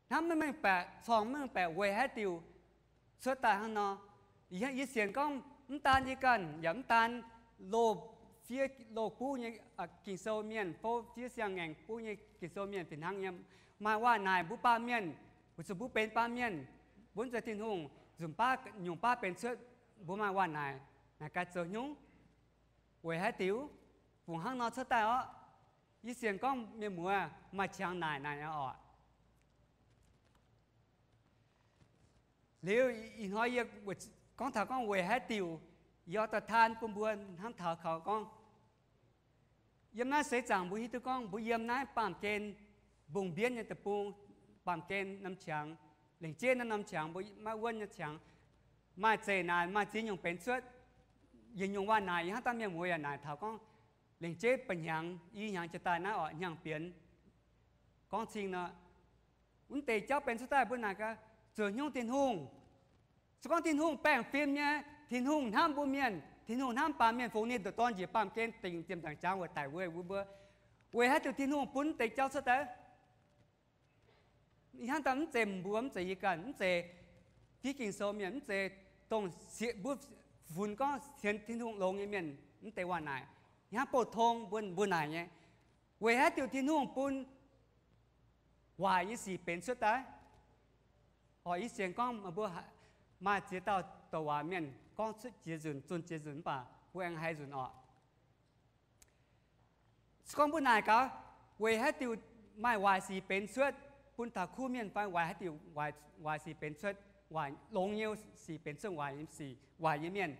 hnamv maiv mengh baeqc, corng maiv mengh baeqc weic haaix diuc cuotv daaih hnangv nor. Yie sienx gorngv mv daan yie ganh yaac mv daan loz, fiev loz buv nyei Ging-Sou mienh, fouv fiev siang-ngaengc buv nyei Ging-Sou mienh fih hnangv nyei. Maaih waac naaic mbuo baamh mienh, weic zuqc mbuo benx baamh mienh, mbuo mv zeiz Tin-Hungh, nzunc baav nyungc baav benx cuotv, mbuo maaih waac naaic, naaic gaax zoux hnyouv weic haaix diuc, fungc hnangv nor cuotv daaih orqv. Yie sienx gorngv mienh muoz maaih qangx naaic naaic orqc. Liuz ih hnoi yie gorngv taux gorngv weic haaix diuc, yie oix daaih taan bun mbuo hnamv taux kaux gorngv, yiem naaiv seix zaangc mbuo hiuv duqv gorngv mbuo yiem naaiv baamh gen mbungh mbienv nyei deic-bung, baamh gen norm qangx, lengc jeiv naaiv norm qangx, mbuo maiv wuonv nyei qangx, maaih zeqc naanc, maaih ziex nyungc benx cuotv. Yietc nyungc waac naaic yie hnamv dangh mienh muoz yaac naaic taux gorngv lengc jeiv ba'hnyangx, i hnyangx jiex daaih naaiv orqc, hnyangx-bienx gorngv cing nor, wuov deix jauv benx cuotv daaih mbuo naaic gaax zoux hnyouv Tin-Hungh. Se gorngv Tin-Hungh baengh fim nyei, Tin-Hungh hnamv mbuo mienh, Tin-Hungh hnamv baamh mienh fungx ninh ndoqc dorn njiec baamh gen dingc ziepc nzaangc jangx wuov daic weic mbuo, weic haaix diuc Tin-Hungh bun deix jauv cuotv daaih? Ih hnamv daaih mv zeiz mbuo, mv zeiz yie ganh, mv zeiz fiev Ging-Sou mienh, mv zeiz dongh mbuo funx gorngv sienx Tin-Hungh longx nyei mienh mv deix waac naaic. Ih hnamv bouh tong mbuo, mbuo naaic nyei, weic haaix diuc Tin-Hungh bun waaic nyei sic benx cuotv daaih? Orqc, yie sienx gorngv mbuo maaih ziex dauh douc waac mienh gorngv cuotv jiex nzunc, zunh jiex nzunc mv baac mbuo aengx haiz nzunc orqc. Se gorngv mbuo naaic gaax, weic haaix diuc maaih waaic sic benx cuotv bun taux kuv mienh fai weic haaix diuc waaic sic benx cuotv, waaic longx nyei sic benx cuotv waaic nyei sic, waaic nyei mienh?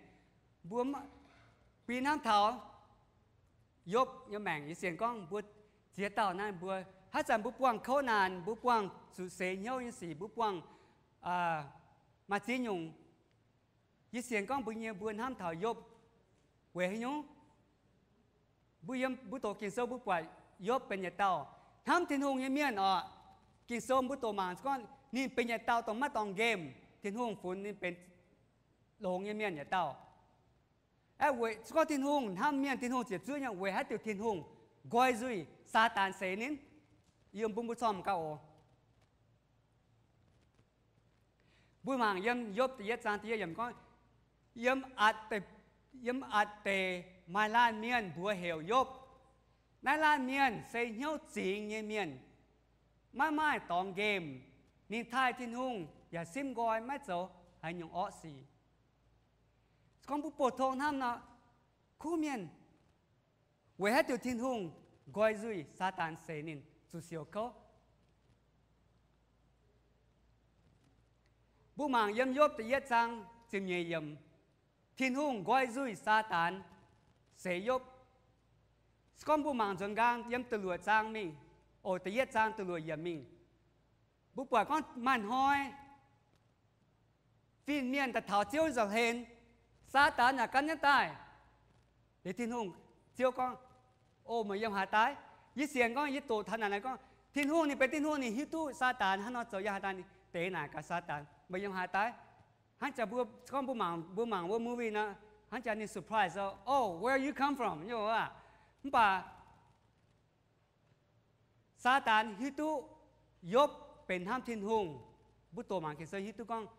Mbuo bun hnamv taux Yopv nyei maengc, yie sienx gorngv mbuo ziex dauh naaiv mbuo haaix zanc mbuo buangh kouv naanc, mbuo buangh zuqc seix hnyouv nyei sic, mbuo buangh maaih ziex nyungc. Yie sienx gorngv mbuo nyei mbuo hnamv taux Yopv weic haaix nyungc? Mbuo yiem mbuo doqc Ging-Sou mbuo buatc Yopv benx yietc dauh hnamv Tin-Hungh nyei mienh orqc. Ging-Sou mbuo doqc mangc gorngv ninh benx yietc dauh dongh maiv dorngx nqemh, Tin-Hungh funx ninh benx longx nyei mienh yietc dauh. Aeqv, weic gorngv Tin-Hungh hnamv mienh, Tin-Hungh ziepc zuoqv nyei, weic haaix diuc Tin-Hungh nqoi nzuih Saadaan seix ninh? Yiem mbuo mbuo corng gauh oc. Mbuo mangc yiem Yopv da'yietv zaang da'yietv yiemc gorngv, yiem, yiem atc deic maaih laanh mienh mbuox heuc Yopv. Naaiv laanh mienh se hnyouv zingx nyei mienh, maiv maaih dorngx nqemh. Ninh taaih Tin-Hungh yaac simv nqoi, maiv zoux haaix nyungc orqv sic. Se gorngv mbuo bouh tong hnamv nor, kuv mienh, weic haaix diuc Tin-Hungh nqoi nzuih Saadaan seix ninh zuqc siouc kouv? Mbuo mangc yiem Yopv da'yietv zaang ziepc nyeic yiemc, Tin-Hungh nqoi nzuih Saadaan seix Yopv. Se gorngv mbuo mangc nzuonx nqaang yiem da'luoqc zaang mingh, oc, da'yietv zaang da'luoqc yiemc mingh, mbuo buatc gorngv maaih hnoi fin-mienh daaih taux Ziouv nza'hlen, Saadaan yaac gan jienv daaih. Liuz Tin-Hungh, Ziouv gorngv, O, meih yiem haaix daaih? Yie sienx gorngv yie doqc taux naaic gorngv Tin-Hungh ninh benx Tin-Hungh, ninh hiuv duqv Saadaan hnangv nor zoux yiem haaix daaih, ninh deix naaic gaax Saadaan, Meih yiem haaix daaih? Hnangv jaax mbuo gorngv mbuo mangc, mbuo mangc wuov movie nor, hnangv jaax ninh surprise, O, where you come from? Mv baac Saadaan hiuv duqv Yopv benx hnamv Tin-Hungh. Mbuo doqc mangc Ging-Sou hiuv duqv gorngv,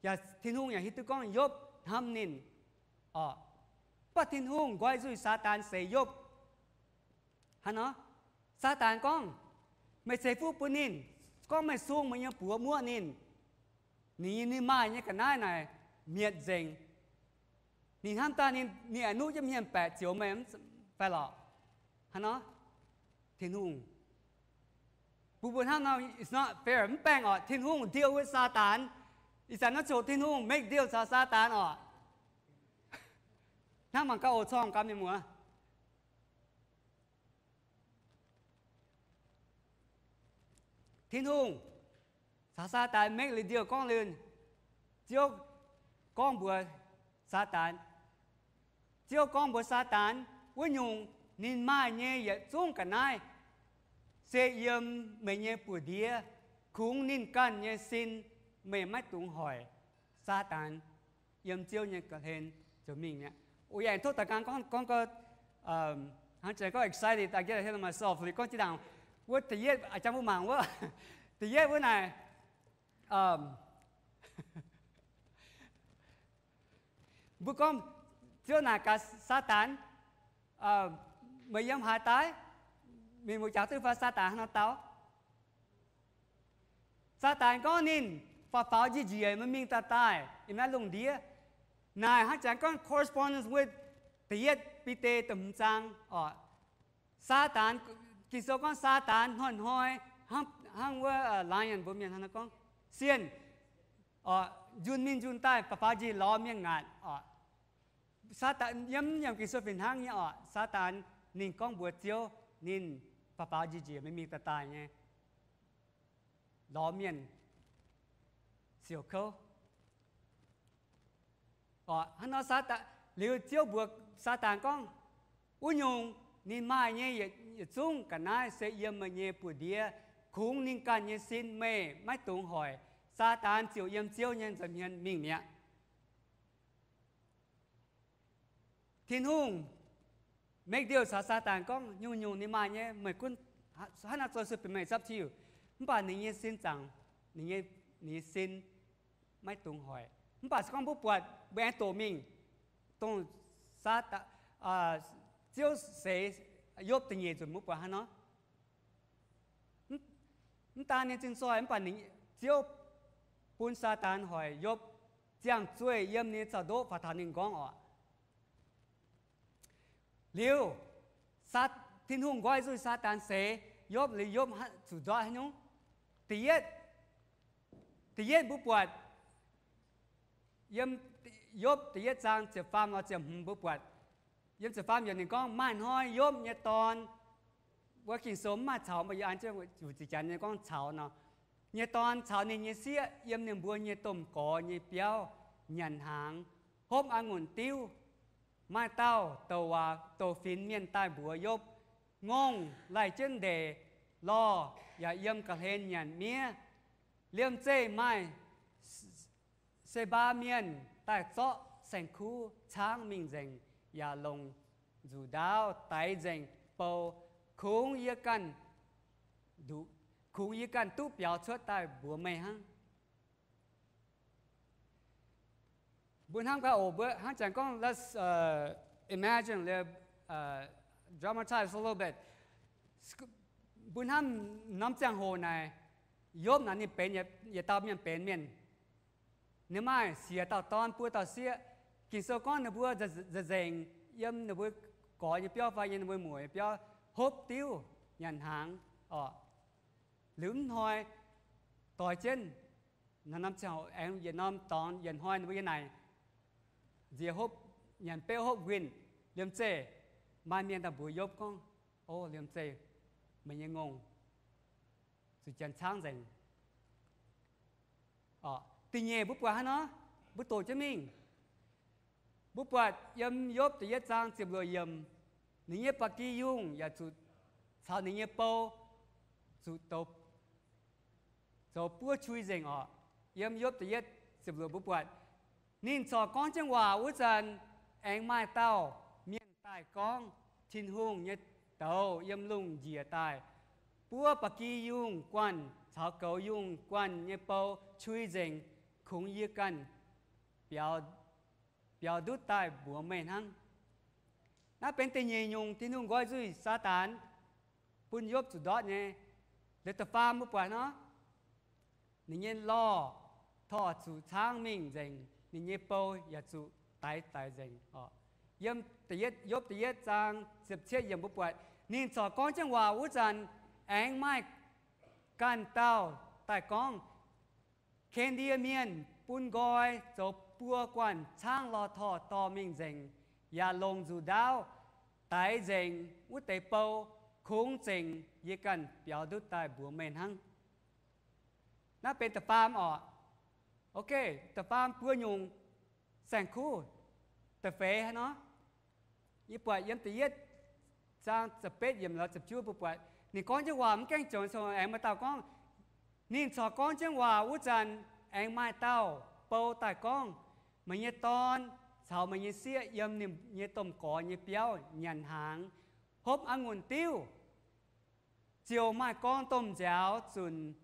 yaac Tin-Hungh yaac hiuv duqv gorngv Yopv hnamv ninh orqc. Mv baac Tin-Hungh nqoi nzuih Saadaan seix Yopv. Hnangv nor, Saadaan gorngv, Meih ceix fuqv bun ninh, gorngv meih sung meih nyei buoz muoqv ninh, ninh, ninh maaih nyei ga'naaiv naaic mietc nzengc. Ninh hnamv daaih ninh, ninh a'nuqv jienv hmien baeqc zioux meih fai lorqc? Hnangv nor, Tin-Hungh, mbuo mbuo hnamv nor, it's not fair, mv baengh orqc. Tin-Hungh ndiouh wuov Saadaan, ih zanc naaiv ziouc Tin-Hungh make deal caux Saadaan orqc. Hnangv mangc gaax oc, corng gaax mienh muoz. Tin-Hungh caux Saadaan make deal gorngv liuz, Ziouv gorngv mbuox Saadaan, Ziouv gorngv mbuox Saadaan, wuov nyungc ninh maaih nyei yietc zungv ga'naaiv se yiem meih nyei buoz-ndiev, kungx ninh ganh nyei sin meih maiv dungx hoic. Saadaan yiem Ziouv nyei ga'hlen ziouc mingh mi'aqv. Oc, yie aengx tov daux nqaang gorngv, gorngv gau, Hnangv janx gorngv excited, I get ahead of myself. Liuz gorngv jiex ndaangc wuov da'yietv, jang mbuo mangc wuov da'yietv wuov naaic, mbuo gorngv Ziouv naaic gaax Saadaan, meih yiem haaix daaih? Mienh muoz-doic duqv fai Saadaan hnangv nor dau? Saadaan gorngv ninh faaux faaux njiec njiec meih mingh daaih daaih yiem naaiv lungh ndiev. Naaic hnangv janx gorngv correspondence wuov da'yietv Bide da'hmz zaang oc. Saadaan, Ging-Sou gorngv Saadaan hnoi-hnoi hnangv wuov lion mbuo mienh hnangv nor gorngv sienh, njunh mingh njunh daaih, faaux faaux njiec lorz mienh ngaatc oc. Saadaan yiem, yiem Ging-Sou fih hnangv nyei oc. Saadaan ninh gorngv mbuox Ziouv ninh faaux faaux njiec njiec meih mingh daaih daaih nyei lorz mienh siouc kouv. Oc, hnangv nor Saadaan, liuz Ziouv mbuox Saadaan gorngv, wuov nyungc ninh maaih nyei yietc zungv ga'naaiv se yiem meih nyei buoz-ndiev. Kungx ninh ganh nyei sin meih maiv dungx hoic. Saadaan ziouc yiem Ziouv nyei nza'hmien mingh mi'aqv. Tin-Hungh make deal caux Saadaan gorngv, nyungc-nyungc ninh maaih nyei, meih gunv hnangv naaiv zoux sueih bieqc meih zapv tiuv. Mv baac ninh nyei sin zaangc, ninh nyei, ninh nyei sin maiv dungx hoic. Mv baac se gorngv mbuo buatc mbuo aengx doqc mingh, dongh Saadaan, Ziouv seix Yopv da'nyeic nzunc mbuo buatc hnangv nor. Mv daan ninh zingh zoih, mv baac ninh, Ziouv bun Saadaan hoic Yopv ziangh zueih yiem ninh nyei zaux-ndoqv faaux taux ninh nqorngv oc. Liuz, Tin-Hungh nqoi nzuih Saadaan seix Yopv, liuz Yopv zuqc ndortv haaix nyungc? Da'yietv, da'yietv mbuo buatc yiem Yopv da'yietv zaang ziepc faam lorz ziepc hmz mbuo buatc, yiem ziepc faam yiemc ninh gorngv, maaih hnoi Yopv nyei dorn, wuov Ging-Sou mv maaih caux, mv baac yie an jienv zuqc ziex janx nyei gorngv caux nor, nyei dorn caux ninh nyei sieqv yiem ninh mbuo nyei domh gorx nyei biauv nyanc hnaangx, hopv a'ngunc diuv. Maaih dauh douc waac douc finx mienh daaih mbuox Yopv, ngongh laih jienv ndeic lorh yaac yiem ga'hlen nyanc miev. Liemh zeih maaih Se^mbaa Mienh daaih zorqv saeng-kuv caangv mingh nzengc, yaac longc nzuqc ndaauv daix nzengc bou. Kungx yie ganh, kungx yie ganh duqv biaux cuotv daaih mbuox meih hnangv. Mbuo hnamv gaax oc, mbuo hnangv janx gorngv, let's imagine, dramatize a little bit. Mbuo hnamv norm ziangh hoc naaic, Yopv naaic ninh benx yietc dauh mienh benx mienh. Ninh maaih siec dauh dorn buo dauh sieqv. Ging-Sou gorngv ninh mbuo nza'nzengc yiem ninh mbuo gorx nyei biauv fai yiem ninh mbuo muoc nyei biauv hopv diuv nyanc hnaangx oc. Liuz mv hnoi doix jienv, norm ziangh hoc aengx yietc norm dorngx yietc hnoi ninh mbuo yiem naaic nziex hopv, nyanc beuv hopv nquin. Liemh zeih maaih mienh daaih mbuox Yopv gorngv, o, liemh zeih meih nyei ngongh zuqc janx caangv nzengc. Da'nyeic mbuo buatc hnangv nor, mbuo doqc jienv mingh. Mbuo buatc yiem Yopv da'yietv zaang ziepc luoqc yiemc, ninh nyei ba'gi yungh yaac zuqc caux ninh nyei bou zuqc zoux buov qui nzengc oc. Yiem Yopv da'yietv ziepc luoqc mbuo buatc, ninh corc gorngv jienv waac wuov zanc, aengx maaih dauh mienh daaih gorngv, Tin-Hungh nyei douz yiem lungh njiec daaih buov ba'gi yungh guanh caux goux yungh guanh nyei bou qui nzengc, kungx yie ganh biaux ndutv daaih mbuox meih hnangv. Naaiv benx da'nyeic nyungc Tin-Hungh nqoi nzuih Saadaan bun Yopv zuqc ndortv nyei. Liuz da'faam mbuo buatc nor, ninh nyei lorh torh zuqc caangv mingh nzengc, ninh nyei bou yaac zuqc daix daix nzengc oc. Yiem Yopv da'yietv zaang ziepc cietv yiemc mbuo buatc, ninh corc gorngv jienv waac wuov zanc, aengx maaih ganh dauh daaih gorngv, Ken^ndie Mienh bun nqoi zoux buo guanh caangv lorh torh dorh mingh nzengc, yaac longc nzuqc ndaauv daix nzengc wuov deix bou, kungx zengc yie ganh biaux ndutv daaih mbuox meih hnangv. Naaiv benx da'faam oc. Ok, da'faam buo nyungc saeng-kuv. Da'feix hnangv nor, yie buatc yiem da'yietv zaang ziepc betv yiemc lorz ziepc juov mbuo buatc, ninh gorngv jienv waac mv gaengh jomc, aengx maaih dauh gorngv, ninh corc gorngv jienv waac wuov zanc, aengx maaih dauh bou daaih gorngv, meih nyei dorn caux meih nyei sieqv yiem ninh nyei domh gorx nyei biauv nyanc hnaangx, hopv a'ngunc diuv, ziouc maaih gorn domh nziaaux zunc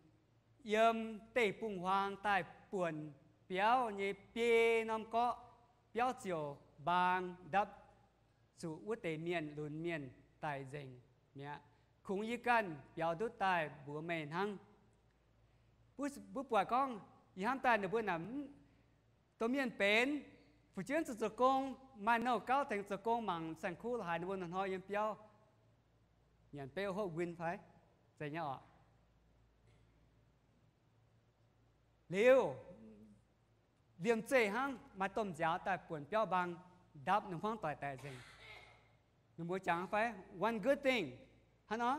yiem deic-bung-huaang daaih buonc biauv nyei biei norm gorqv, biauv ziouc mbaang ndapv, zuqc wuov deix mienh lunx mienh daic nzengc mi'aqv. Kungx yie ganh biaux ndutv daaih mbuox meih hnangv. Mbuo buatc gorngv ih hnamv daaih ninh mbuo naaic, domh mienh benx fu'jueiv zuqc zoux gong, maaih nouh gauv tengx zoux gong mangc saeng-kuv haaix, ninh mbuo hnoi-hnoi yiem biauv nyanc beiv hopv nquin fai zeiz nyei oc. Liuz, liemh zeih hnangv maaih domh nziaaux daaih buonc biauv mbaang ndapv, ninh hmuangv doic daic nzengc. Ninh mbuo jangx fai, one good thing hnangv nor,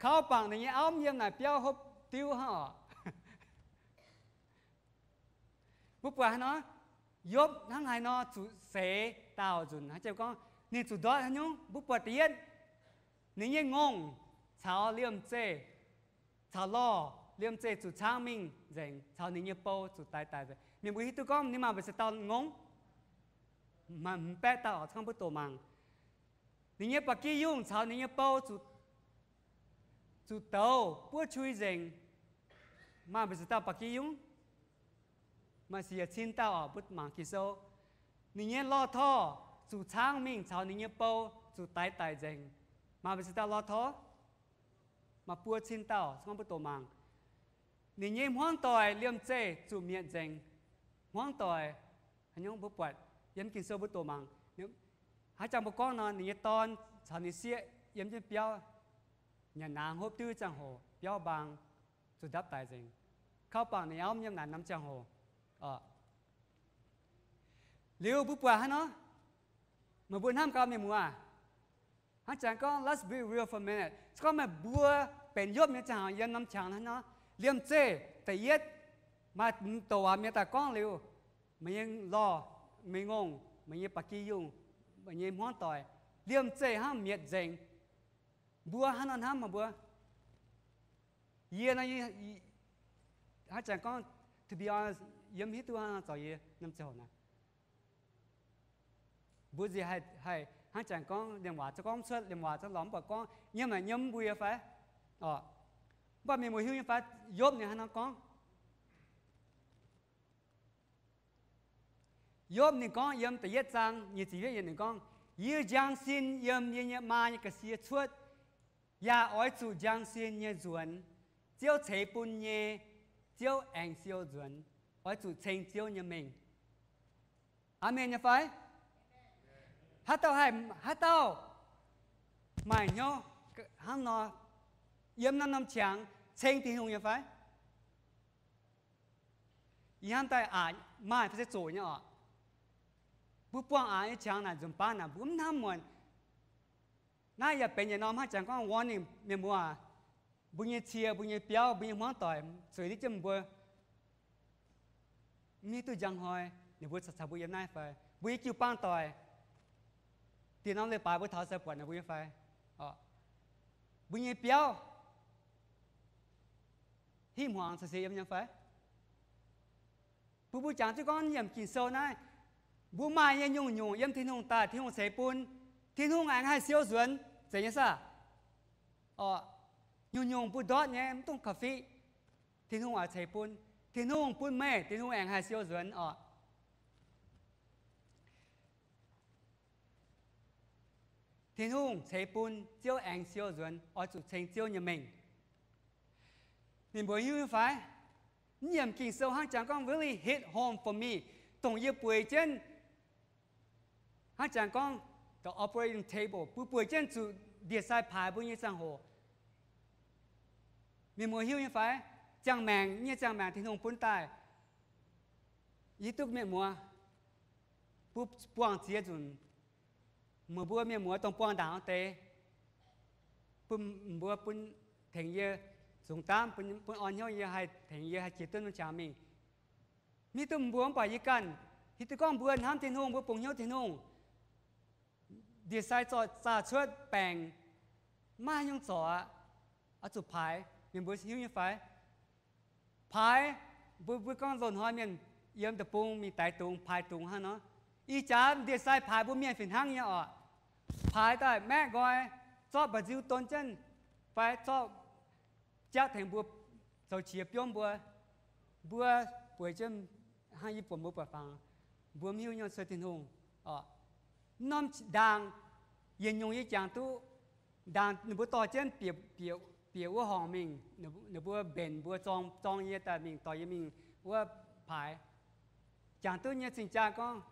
kaux bangc ninh nyei auv yiem naaic biauv hopv diuv hnangv oc. Mbuo buatc hnangv nor, Yopv hnangv haaix nor zuqc seix daauh nzunc, haaix jiex gorngv ninh zuqc ndortv haaix nyungc? Mbuo buatc da'yietv, ninh nyei ngongh caux liemh zeih, caux lorh liemh zeih zuqc caangv mingh nzengc, caux ninh nyei bou zuqc daix daic nzengc. Mienh mbuo hiuv duqv gorngv ninh maaih mbu'ziex dauh ngongh, maaih hmz baeqv dauh oc, cangv mbuo doqc mangc. Ninh nyei ba'gi yungh caux ninh nyei bou zuqc, zuqc douz buov qui nzengc. Maaih mbu'ziex dauh ba'gi yungv? Maaih siec cin dauh oc, mbuo mangc Ging-Sou. Ninh nyei lorh torh zuqc caangv mingh caux ninh nyei bou zuqc daix daic nzengc. Maaih mbu'ziex dauh lorh torh? Maaih buo cin dauh, cangv mbuo doqc mangc. Ninh nyei hmuangv doic liemh zeih zuqc mietc nzengc. Hmuangv doic, haaix nyungc mbuo buatc yiem Ging-Sou mbuo doqc mangc. Haaix jangx mbuo gorngv nor, ninh nyei dorn caux ninh sieqv yiem jienv biauv nyanc naang hopv diuv ziangh hoc, biauv mbaang zuqc ndapv daic nzengc. Kaux bangc ninh auv yiem naaic norm ziangh hoc. Liuz mbuo buatc hnangv nor, meih mbuo hnamv gau mienh muoz. Hnangv jangx gorngv, let's be real for a minute. Se gorngv meih mbuo benx Yopv nyei ziangh hoc yiem norm qangx hnangv nor, liemh zeih da'yietv maaih doqc waac mienh daaih gorngv liuz, meih nyei lorh, meih nyei ngongh, meih nyei ba'gi yungh, meih nyei hmuangv doic, liemh zeih hnangv mietc nzengc. Mbuo hnangv nor hnamv meih mbuo? Yie nor, hnangv jangx gorngv, to be honest, yie mv hiuv duqv hnangv nor zoux yie norm ziangh hoc naaic. Mbuo nziex haih, haih hnangv jangx gorngv liemh waac zungv gorngv cuotv, liemh waac zungv lorz mv buatc gorngv, yiem naaic yiem mv mbuo fai? Orqc, mv baac mienh muoz hiuv nyei fai? Yopv ninh hnangv nor gorngv. Yopv ninh gorngv yiem da'yietv zaang nyic ziepc yietv yiemc ninh gorngv, yie njang sin yiem yie nyei maa nyei ga'sie cuotv, yaac oix zuqc njang sin nyei nzuonx. Ziouv ceix bun nyei, Ziouv aengx siou nzuonx, oix zuqc ceng Ziouv nyei mengh. Aamen nyei fai? Haaix dauh haih, haaix dauh maaih hnyouv hnangv nor, yiem naaiv norm qangx ceng Tin-Hungh nyei fai? Ih hnamv daaih aqc maaih fai se zoqc nyei orqc. Mbuo buangh aqc nyei qangx naaic nzunc baav naaic mbuo mv hnamv muonc. Naaiv yaac benx yietc norm hnangv jangx gorngv warning mienh muoz, mbuo nyei cie, mbuo nyei biauv, mbuo nyei hmuangv doic zueiz diqv jienv mbuo, mv hiuv duqv njang hnoi ninh mbuo caux mbuo yiem naaiv fai? Mbuo nyei jiu-baang doic, dieh norm leiz-baaix mbuo taux se buatc ninh mbuo nyei fai? Mbuo nyei biauv hingh hmuangx caux sienx yiem nyei fai? Bun mbuo jangx duqv gorngv nyiemc Ging-Sou naaiv, mbuo maaih nyei nyungc-nyungc yiem Tin-Hungh daaih, Tin-Hungh ceix bun. Tin-Hungh aengx haih siou nzuonx, zeiz nyei saah? Orqc, nyungc-nyungc mbuo ndortv nyei mv dungx korv-fiqv, Tin-Hungh oix ceix bun. Tin-Hungh bun meih, Tin-Hungh aengx haih siou nzuonx orqc. Tin-Hungh ceix bun, Ziouv aengx siou nzuonx, oix zuqc ceng Ziouv nyei mengh. Ninh mbuo hiuv nyei fai? Nyiemc Ging-Sou hnangv jangx gorngv really hit home for me, dongh yie bueix jienv hnangv jangx gorngv the operating table, mbuo bueix jienv zuqc ndie-sai paaix mbuo nyei ziangh hoc. Mienh muoz hiuv nyei fai? Ziangh maengc nyei, ziangh maengc Tin-Hungh bun daaih. Yie duqv mienh muoz, mbuo buangh ziex nzunc, meih mbuo mienh muoz dongh buangh ndaangc wuov deix, bun mbuo, bun tengx yie zungx daamv, bun orn hnyouv yie haih tengx yie haih jiex duqv norm qangx mingh. Mv hiuv duqv mbuo, mv baac yie ganh hiuv duqv gorngv mbuo hnamv Tin-Hungh, mbuo bungx hnyouv Tin-Hungh. Ndie-sai zaah cuotv baengc, maiv haaix nyungc zorc aqv, oix zuqc paaix. Mienh mbuo hiuv nyei fai? Paaix, mbuo, mbuo gorngv loz-hnoi mienh yiem deic-bung mingh daix dungz, paaix dungz hnangv nor. Ih jaax ndie-sai paaix mbuo mienh fih hnangv nyei orqc. paaix daaih maeqv nqoi, zorqv mba'nziu don jienv, fai zorqv jatv tengx mbuo zoux qiex biomv mbuo, mbuo bueix jienv hnangv yie buatc mbuo buatc fangx, mbuo mv hiuv nyei cuotv Tin-Hungh. Norm ndaangc yietc nyungc yie jangx duqv, ndaangc ninh mbuo dorh jienv bieqc, bieqc wuov horngc mingh, ninh mbuo mbenc mbuo zorng, zorng yie daaih mingh dorh yie mingh wuov paaix. Jangx duqv nyei cing-jaa gorngv,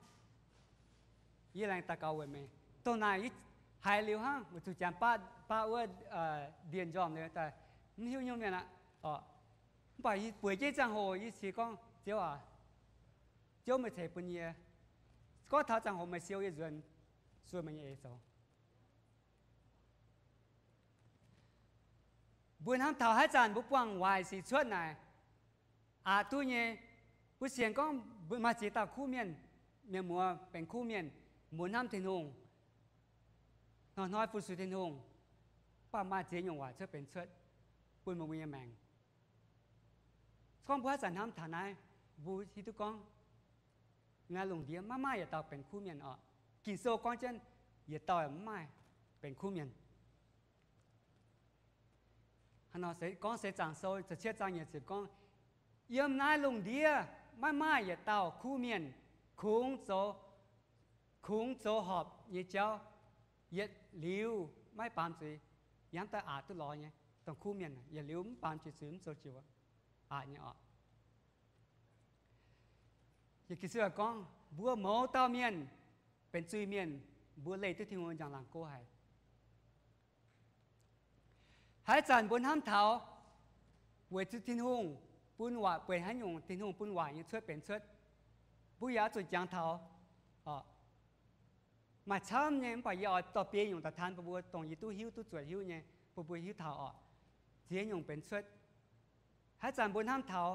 yie laengz daux gaux weic meih. Dongh naaic haiz liuz hnangv, weic zuqc jangx baav, baav wuov ndie-njormh liuz daaih mv hiuv nyungc mienh aqv. Mv baac yie bueix jienv ziangh hoc yie cingx gorngv, Ziouv aac, Ziouv meih ceix bun yie. Gorngv taux ziangh hoc meih siou yie nzuonx, sueih meih nyei eix zoux. Mbuo hnamv taux haaix zanc mbuo buangh waaic sic cuotv naaic, aqc duqv nyei. Mbuo sienx gorngv mbuo maaih ziex dauh kuv mienh, mienh muoz benx kuv mienh, mbuo hnamv Tin-Hungh, hnoi-hnoi fu-sux Tin-Hungh, mv baac maaih ziex nyungc waaic cuotv benx cuotv bun mbuo nyei maengc. Se gorngv mbuo haaix zanc hnamv taux naaiv, mbuo hiuv duqv gorngv naaiv lungh ndiev maiv maaih yietc dauh benx kuv mienh oc. Ging-Sou gorngv jienv yietc dauh mv maaih benx kuv mienh. Hnangv nor gorngv Seix Zaangc Sou ziepc cietv zaang nyeic ziepc gorngv, yiem naaiv lungh ndiev maiv maaih yietc dauh kuv mienh kungx zoux, kungx zoux horpc nyei jauv, yietc liuz maiv baamz zuiz, yaac mv daaih aqc duqv lorz nyei. Dongh kuv mienh yietc liuz mv baamz jiex zuiz, mv zoux jiex aqc nyei oc. Ging-Sou gorngv mbuo mouz dauh mienh benx zuiz-mienh, mbuo leih duqv Tin-Hungh njang-laangc go haic. Haaix zanc mbuo hnamv taux weic zuqc Tin-Hungh bun waaic, bueix haaix nyungc Tin-Hungh bun waaic nyei cuotv benx cuotv, mbuo yaac oix zuqc jangx taux. Maaih camv nyei, mv baac yie oix dorh biei nyungc daaih taan bun mbuo, dongh yie duqv hiuv duqv zuotc hiuv nyei, bun mbuo hiuv taux oc. Ziex nyungc benx cuotv. Haaix zanc mbuo hnamv taux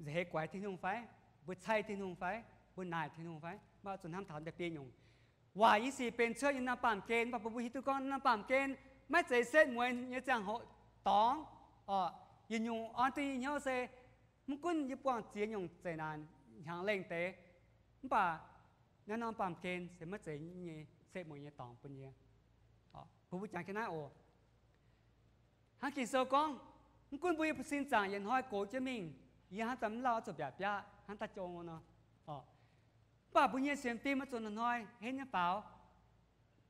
nza'heix guaix Tin-Hungh fai, mbuo cai Tin-Hungh fai, mbuo naaic Tin-Hungh fai, maiv oix zuqc hnamv taux naaiv biei nyungc. Waaic nyei sic benx cuotv yiem norm baamh gen, mv baac mbuo hiuv duqv gorngv norm baamh gen maiv zeiz setv mueiz nyei ziangh hoc dorngx. Oc, yietc nyungc orn duqv yie hnyouv se, mv gunv yie buangh ziex nyungc zeqc naanc hnyangx lengh deix, mv baac naaiv norm baamh gen se maiv zeiz nyei setv mueiz nyei dorngx bun yie. Bun mbuo jangx jienv naaiv oc. Hnangv Ging-Sou gorngv, mv gunv mbuo yiem sin zaangc yietc hnoi gox jienv mingh, yie hnamv daaih mv lauh oix zuqc mbiaauc biaqv hnangv daaih jong nor. Mv baac mbuo nyei sienx fim oix zuqc hnoi-hnoi henv nyei faaux.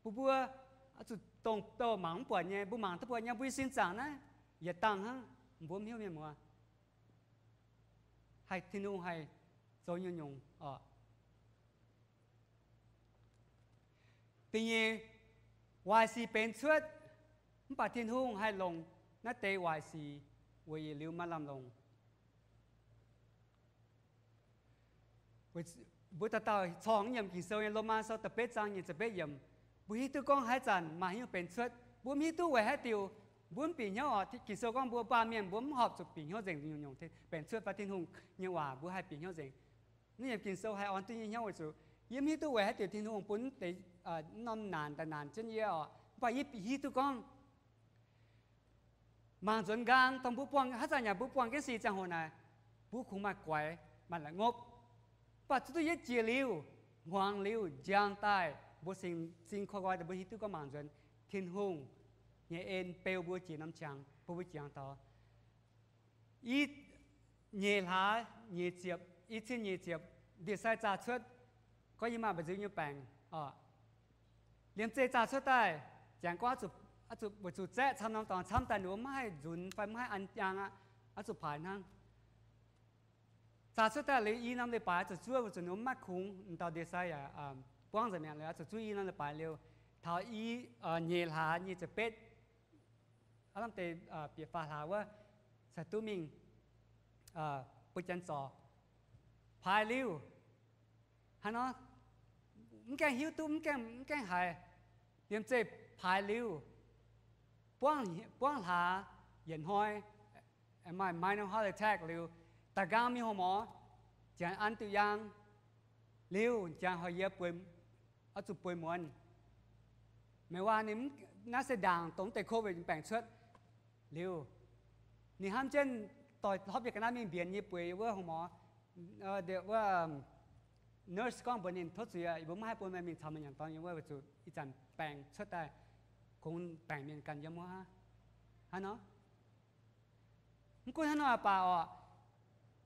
Bun mbuo oix zuqc dongh douh mangc mv buatc nyei, mbuo mangc duqv buatc nyei, mbuo yiem sin zaangc naaiv yietc dangh hnangv, mbuo mv hiuv mienh muoz. Haih Tin-Hungh haih zoux nyungc-nyungc oc. Da'nyeic, waaic sic benx cuotv, mv baac Tin-Hungh haih longc naaiv deix waaic sic weic yietc liuz maaih lamh longc. Mbuo dauh dauh corngv yiem Ging-Sou nyei Lomaa Sou da'betv zaang nyic ziepc betv yiemc, mbuo hiuv duqv gorngv haaix zanc maaih haaix nyungc benx cuotv, mbuo mv hiuv duqv weic haaix diuc, mbuo mv bieqc hnyouv oc. Ging-Sou gorngv mbuo baamh mienh mbuo mv horpc zuqc bieqc hnyouv nzengc nyungc-nyungc, benx cuotv fai Tin-Hungh nyei waac mbuo haih bieqc hnyouv nzengc. Naaiv yiem Ging-Sou haih orn duqv nyei hnyouv weic zuqc yie mv hiuv duqv weic haaix diuc Tin-Hungh bun deix norm naanc daaih naanc jienv yie oc. Mv baac yie hiuv duqv gorngv mangc nzuonx nqaang, dongh mbuo buangh haaix zanc yaac mbuo buangh jienv sic ziangh hoc naaic, mbuo kungx maaih guaix, maaih la'ngopv. Mv baac zuqc duqv yietv jiex liuz, hmuangx liuz, njang daaih, mbuo sing, sing koi nqoi daaih mbuo hiuv duqv gorngv mangc nzuonx Tin-Hungh nyei en beu mbuo jiex norm qangx bun mbuo jangx taux. I nyeic hlaax nyeic ziepc, i cin nyeic ziepc, ndie-sai zaah cuotv, gorngv yie maaih mba'nziu nyei baengc oc. Liemh zeih zaah cuotv daaih, jangx gorngv oix zuqc, weic zuqc zaeqv camv norm dorngx camv daaih ninh mbuo maiv haih nzunx fai maiv haih an jaang aqv, oix zuqc paaic hnangv. Zaah cuotv daaih liuz i norm leiz-baaix oix zuqc zuov weic zuqc ninh mbuo maiv kungx, dauh ndie-sai yaac buangv nzengc mi'aqv. Liuz oix zuqc zuov i norm leiz-baaix liuz, taux i nyeic hlaax nyei ziepc betv, aav lamh deix bieqc faam hlaax wuov, cingx duqv mingh bun janx zorc. Paaic liuz, haaix nor, mv gaengh hiuv duqv, mv gaengh, mv gaengh haiz, liemh zeih paaic liuz, buangv, buangv hlaax yietc hnoi, maaih minor heart attack liuz, da'nqaang mingh horqc morz, janx an diuh yaang liuz, janx hoic yie bueix, oix zuqc bueix muonz. Meih waac ninh, naaiv se ndaangc dongh deix COVID baengc cuotv liuz, ninh hnamv jienv doix hlopv yie ga'naaiv mingh mbienx yie bueix wuov horqc morz, wuov nurse gorngv mbuox ninh, tov zuiz, yie mbuo maiv haih bun meih mingh caux meih nyanc dorn yiem wuov, weic zuqc ih zanc baengc cuotv daaih kungx baengc mienh ganh yiem wuov hnangv nor. Mv gunv hnangv nor baac orqc,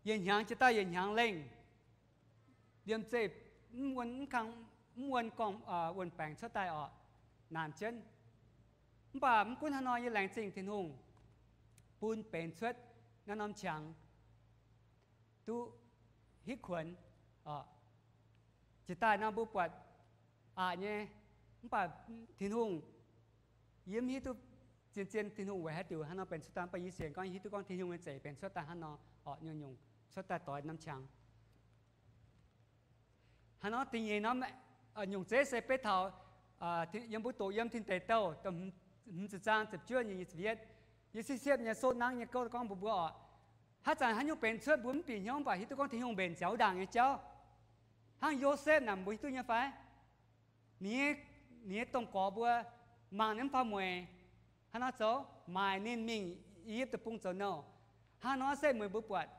yietc hnyangx jiex daaih yietc hnyangx lengh, liemh zeih mv wuon, mv kang, mv wuon gorngv wuon-baengc cuotv daaih orqc, naanc jienv. Mv baac mv gunv hnangv nor, yie laengz zingh Tin-Hungh bun benx cuotv naaiv norm qangx duqv hitv kuonx orqc. Jiex daaih nor mbuo buatc aqc nyei, mv baac Tin-Hungh, yie mv hiuv duqv zien-zien Tin-Hungh weic haaix diuc hnangv nor benx cuotv daaih, mv baac yie sienx gorngv hiuv duqv gorngv Tin-Hungh nyei za'eix benx cuotv daaih hnangv nor orqc, nyungc-nyungc cuotv daaih doix norm qangx. Hnangv nor da'nyeic norm nyungc zeiv se beiv taux yiem mbuo doqc yiem Tin Deic Douh da'hmz ziepc zaang ziepc juov nyei nyic ziepc yietv, yie siepv-siepv nyei soqv nangv nyei gouv gorngv mbuox mbuo orqc, haaix zanc haaix nyungc benx cuotv mbuo mv bieqc hnyouv, mv baac hiuv duqv gorngv Tin-Hungh mbenc ziangx wuov ndaangc nyei jauv. Hnangv Yosepv naaic mbuo hiuv duqv nyei fai? Ninh, ninh nyei domh gorx mbuo mangc ninh mv faaux mueic, hnangv nor zoux maaic ninh mingh I^yipv Deic-Bung zoux nouh. Hnangv nor se mueic mbuo buatc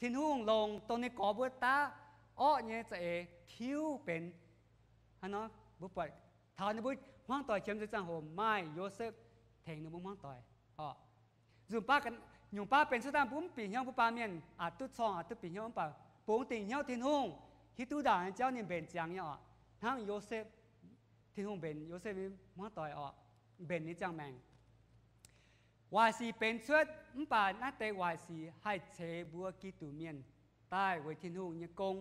Tin-Hungh longc dongh ninh gorx mbuo daav orqv nyei za'eix tiuv benx. Hnangv nor mbuo buatc taux ninh mbuo hmuangv doic qiemx nzuih ziangh hoc maaih Yosepv tengx ninh mbuo hmuangv doic orqc. Nzunc baav, nyungc baav benx cuotv daaih mbuo mv bieqc hnyouv, mbuo baamh mienh aqc duqv corngh aqc duqv bieqc hnyouv, mv baac bungx dingc hnyouv Tin-Hungh hiuv duqv ndaangc nyei jauv ninh mbenc ziangx nyei orqc. Hnangv Yosepv, Tin-Hungh mbenc Yosepv nyei hmuangv doic orqc, mbenc ninh ziangh maengc. Waaic sic benx cuotv, mv baac naaiv deix waaic sic haih ceix mbuo Giduc mienh daaih weic Tin-Hungh nyei gong.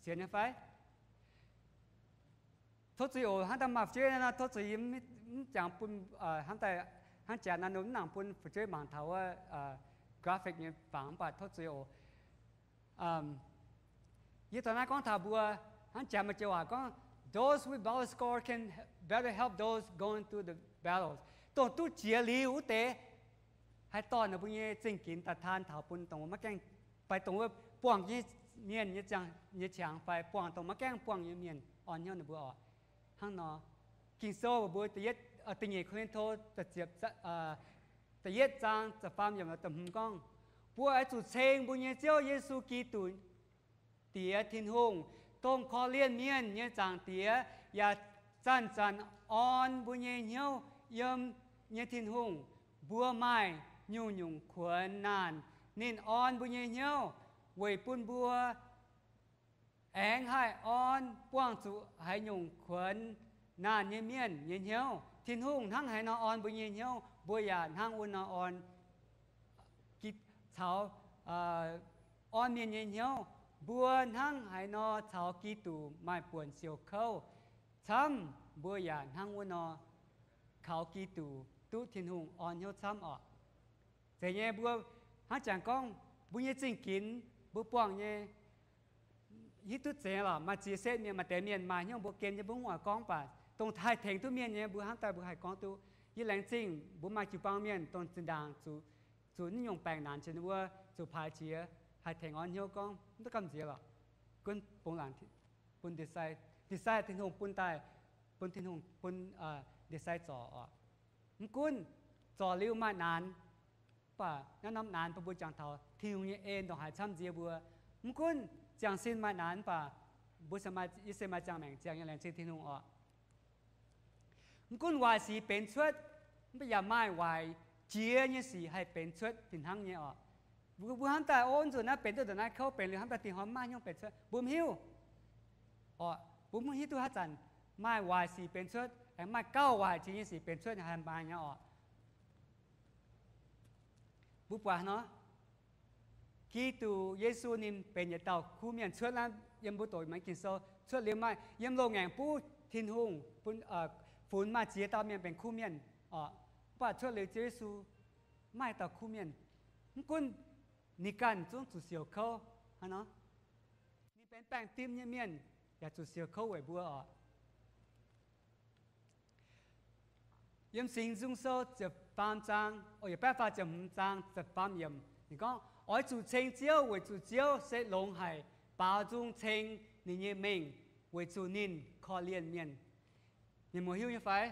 Sienx nyei fai? Tov zuiz oc, hnangv daaih maaih fu'jueiv nor, tov zuiz yie mv jangx bun, hnangv daaih, hnangv jaax naaiv nor mv nangc bun fu'jueiv mangc taux wuov graphic nyei fangx, mv baac tov zuiz oc. Yie dongh naaiv gorngv taux mbuo, hnangv jaax maaih joux waac gorngv, those with battle scar can better help those going through the battles. Dongh duqv jiex liuz wuov deix haih dorh ninh mbuo nyei zingh ginx daaih taan taux bun dongh wuov maiv gaengh, fai dongh wuov buangh nyei mienh nyei ziangh, nyei qangx, fai buangh dongh maiv gaengh buangh nyei mienh, orn hnyouv ninh mbuo orqc. Hnangv nor, Ging-Sou mbuox da'yietv Ko^lin^to da'yietv zaang da'faam yiemc da'hmz gorngv, mbuo oix zuqc ceng mbuo nyei Ziouv Yesu Giduc, Diex Tin-Hungh, dongh korv-lienh mienh nyei Zaangc Diex, yaac zanc-zanc orn mbuo nyei hnyouv yiem nyei Tin-Hungh. Mbuo maaih nyungc-nyungc kuonx naanh ninh orn mbuo nyei hnyouv, weic bun mbuo aengx haih orn buangh zuqc haaix nyungc kuonx naanh nyei mienh nyei hnyouv. Tin-Hungh hnangv haaix nor orn mbuo nyei hnyouv, mbuo yaac hnangv wuov nor orn caux orn mienh nyei hnyouv. Mbuo hnangv haaix nor caux Giduc maaih buonc siouc kouv camv, mbuo yaac hnangv wuov nor kaux Giduc duqv Tin-Hungh orn hnyouv camv orqc. Zeiz nyei, mbuo hnangv jangx gorngv mbuo nyei zingh ginx mbuo buangh nyei, hiuv duqv zeiz lorqc, maaih ziex setv mienh, maaih deix mienh maaih hnyouv mbuo gen nyei mbuo mv oix gorngv, mv baac dongh haih tengx duqv mienh nyei mbuo hnamv daaih mbuo haih gorngv duqv. Yie laengz zingh mbuo maaih jiu-baang mienh dongh zinh ndaangc zuqc, zuqc naaiv nyungc baengc naanc jiex ninh mbuo zuqc paaix jiex haih tengx orn hnyouv gorngv mv duqv gamh nziex lorqc. Gunv bungx laangc bun ndie-sai, ndie-sai Tin-Hungh bun daaih, bun Tin-Hungh bun ndie-sai zorc orqc. Mv gunv zorc liuz maaih naanc, mv baac naaiv norm naanc bun mbuo jangx taux Tin-Hungh nyei en ndongc haaix camv nzie mbuo. Mv gunv ziangh sin maaih naanc, mv baac mbuo se maaih, yie se maaih ziangh maengc ziangh nyei, laengz zingh Tin-Hungh orqc. Mv gunv waaic sic benx cuotv, mv baac yaac maaih waaic jiex nyei sic haih benx cuotv fih hnangv nyei orqc. Mbuo, mbuo hnamv daaih, o, nzunc naaiv benx duqv ndongc naaiv kouv, benx liuz hnamv daaih dingc hnoi mv maaih haaix nyungc benx cuotv, mbuo mv hiuv orqc. Mbuo mv hiuv duqv haaix zanc maaih waaic sic benx cuotv, aengx maaih gauh waaic jiex nyei sic benx cuotv haih maaih nyei orqc. Mbuo buatc nor, Giduc Yesu ninh benx yietc dauh kuv mienh cuotv naaiv, yiem mbuo doqc maengx Ging-Sou, cuotv liuz maaih yiem loz-ngaengc buv Tin-Hungh bun, funx maaih ziex dauh mienh benx kuv mienh orqc. Mv baac cuotv liuz Ziouv Yesu maaih dauh kuv mienh, mv gunv ninh ganh zungv zuqc siouc kouv hnangv nor. Ninh benx baengh fim nyei mienh yaac zuqc siouc kouv weic mbuo orqc. Yiem Singx Nzung Sou ziepc faam zaang, o, yietc baeqv faah ziepc hmz zaang ziepc faam yiemc, ninh gorngv, oix zuqc ceng Ziouv weic zuqc Ziouv se longx haic, baaux nzung ceng ninh nyei mengh weic zuqc ninh korv-lienh mienh. Mienh muoz hiuv nyei fai?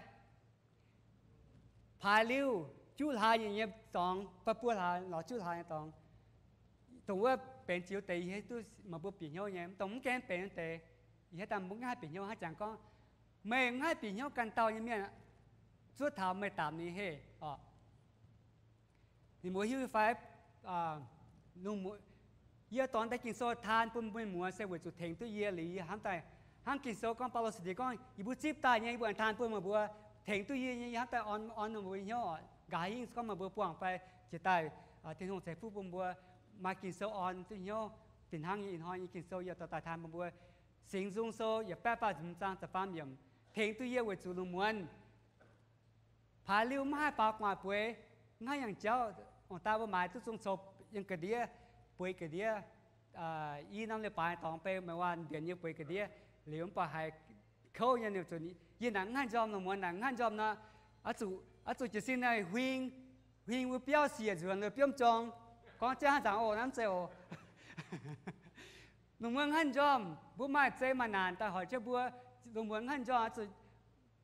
Paaix liuz juqv hlaax nyei dorngx, fai buo hlaax lorz juqv hlaax nyei dorngx, dongh wuov benx ziux deix yie hiuv duqv meih mbuo bieqc hnyouv nyei. Mv dongh mv gaengh benx deix, yie hiuv daaih mbuo mv haih bieqc hnyouv hnangv jangx gorngv, meih mv haih bieqc hnyouv ganh dauh nyei mienh zuov taux meih daapc ninh heh oc. Ninh mbuo hiuv fai? Yie dorh deix Ging-Sou taan bun meih muoz se weic zuqc tengx duqv yie liuz yie hnamv daaih, hnangv Ging-Sou gorngv, Baulo se diex gorngv, yie mbuo zipv daaih nyei, yie mbuo aengx taan bun meih mbuo, tengx duqv yie nyei, yie hnamv daaih orn, orn meih mbuo hnyouv oc. Nqa'haav hingv gorngv meih mbuo buangh fai jiex daaih, Tin-Hungh ceix fuqv bun mbuo maaih Ging-Sou orn duqv hnyouv. Fih hnangv nyei ih hnoi nyei Ging-Sou yie dorh daaih taan bun mbuo, Singx Nzung Sou yietc baeqv faah ziepc hmz zaang da'faam yiemc, tengx duqv yie weic zuqc lungh muonz paaix liuz mv haih faaux gu'nguaaic bueix, mv haih yangh jauv. Ong-daa mbuo maaiz duqv zungv coux yiem ga'ndiev, bueix ga'ndiev, i norm leiz-baaix dorngx beiv meih waac mbienc nyei bueix ga'ndiev liuz mv baac haiz kouv nyei, ninh zuqc, yie naaic mv haih njormh, lungh muonz naaic mv haih njormh nor, oix zuqc jiez sin naaic huing, huing wuov biauv siec nzuonx liuz biomv jorng. Gorngv jauv hnangv nzaangc oc, naaiv mv zeiz oc. Lungh muonz mv haih njormh, mbuo maaih zei maaih naanc daaih hoic jienv mbuo. Lungh muonz mv haih njormh, oix zuqc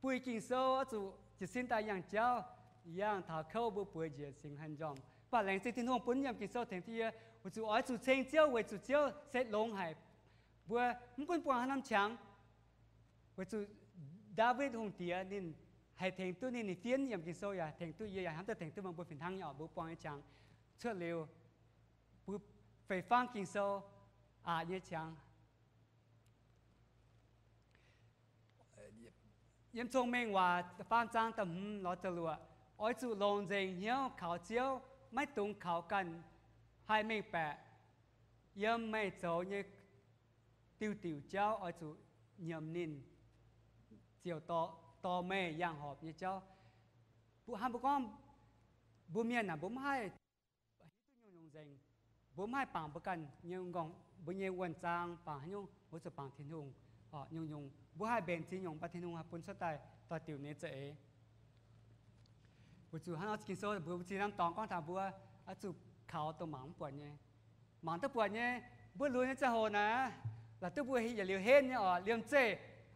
buih Ging-Sou, oix zuqc jiez sin daaih yangh jauv, yangh taux kouv mbuo bueix njiec singx haih njormh. Mv baac laengz zingh Tin-Hungh bun yiem Ging-Sou tengx duqv yie, weic zuqc oix zuqc ceng Ziouv weic zuqc Ziouv se longx haic. Mbuo mv gunv buangh haaix norm qangx, weic zuqc Ndaawitv Hungh Diex ninh haih tengx duqv ninh, ninh fienv yiem Ging-Sou yaac tengx duqv yie, yaac hnamv daaih tengx duqv meih mbuo fih hnangv nyei oc. Mbuo buangh nyei qangx cuotv liuz, mbuo fei fangv Ging-Sou aqc nyei qangx. Yiem Cong-Mengh Waac faam zaang da'hmz lorz da'luoqc, oix zuqc longc nzengc hnyouv kaux Ziouv, maiv dungx kaux ganh haih mengh baeqc. Yiem meih zoux nyei diuh diuc jauv oix zuqc nyiemc ninh, ziouc dorh meih yangh horpc nyei jauv. Hnangv mbuo gorngv, mbuo mienh aah, mbuo mv haih hiuv duqv nyungc-nyungc nzengc. Mbuo mv haih bangc mbuo ganh nyei, mbuo nyei wuonh zaang bangc haaix nyungc, mbuo zuqc bangc Tin-Hungh. Nyungc-nyungc mbuo haih mbenc ziex nyungc, mv baac Tin-Hungh haih bun cuotv daaih doix-diuc nyei za'eix. Weic zuqc hnangv nor Ging-Sou mbuox mbuo zinh hnamv dorngx gorngv taux mbuo oix zuqc kaux dongh mangc mv buatc nyei. Mangc duqv buatc nyei, mbuo lunx nyei ziangh hoc naaic, laaix duqv mbuo yietc liuz henv nyei oc. Liemh zeih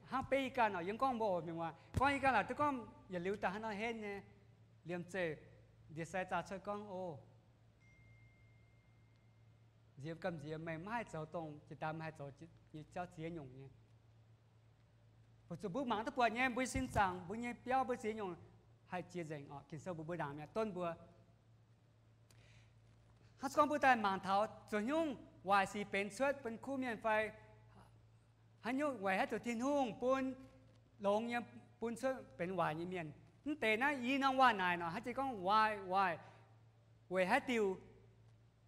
hnangv beiv yie ganh oc, yie gorngv mbuo oc, mienh muoz, gorngv yie ganh laaix duqv gorngv yietc liuz daaih hnangv nor henv nyei. Liemh zeih ndie-sai zaah cuotv gorngv, O, nziex gamh nziex meih mv haih zoux dongh jiex daaih meih haih zoux nyei jauv ziex nyungc nyei. Weic zuqc mbuo mangc duqv buatc nyei, mbuo nyei sin zaangc, mbuo nyei biauv, mbuo ziex nyungc haih jiex nzengc oc. Ging-Sou mbuox mbuo ndaangc mi'aqv, donv mbuo. Hnangv gorngv mbuo daaih mangc taux zuqc nyungc waaic sic benx cuotv bun kuv mienh fai haaix nyungc, weic haaix diuc Tin-Hungh bun longx nyei bun cuotv benx waaic nyei mienh. Mv deix naaiv i norm waac-naaic nor, haaix jiex gorngv waaic, waaic, weic haaix diuc?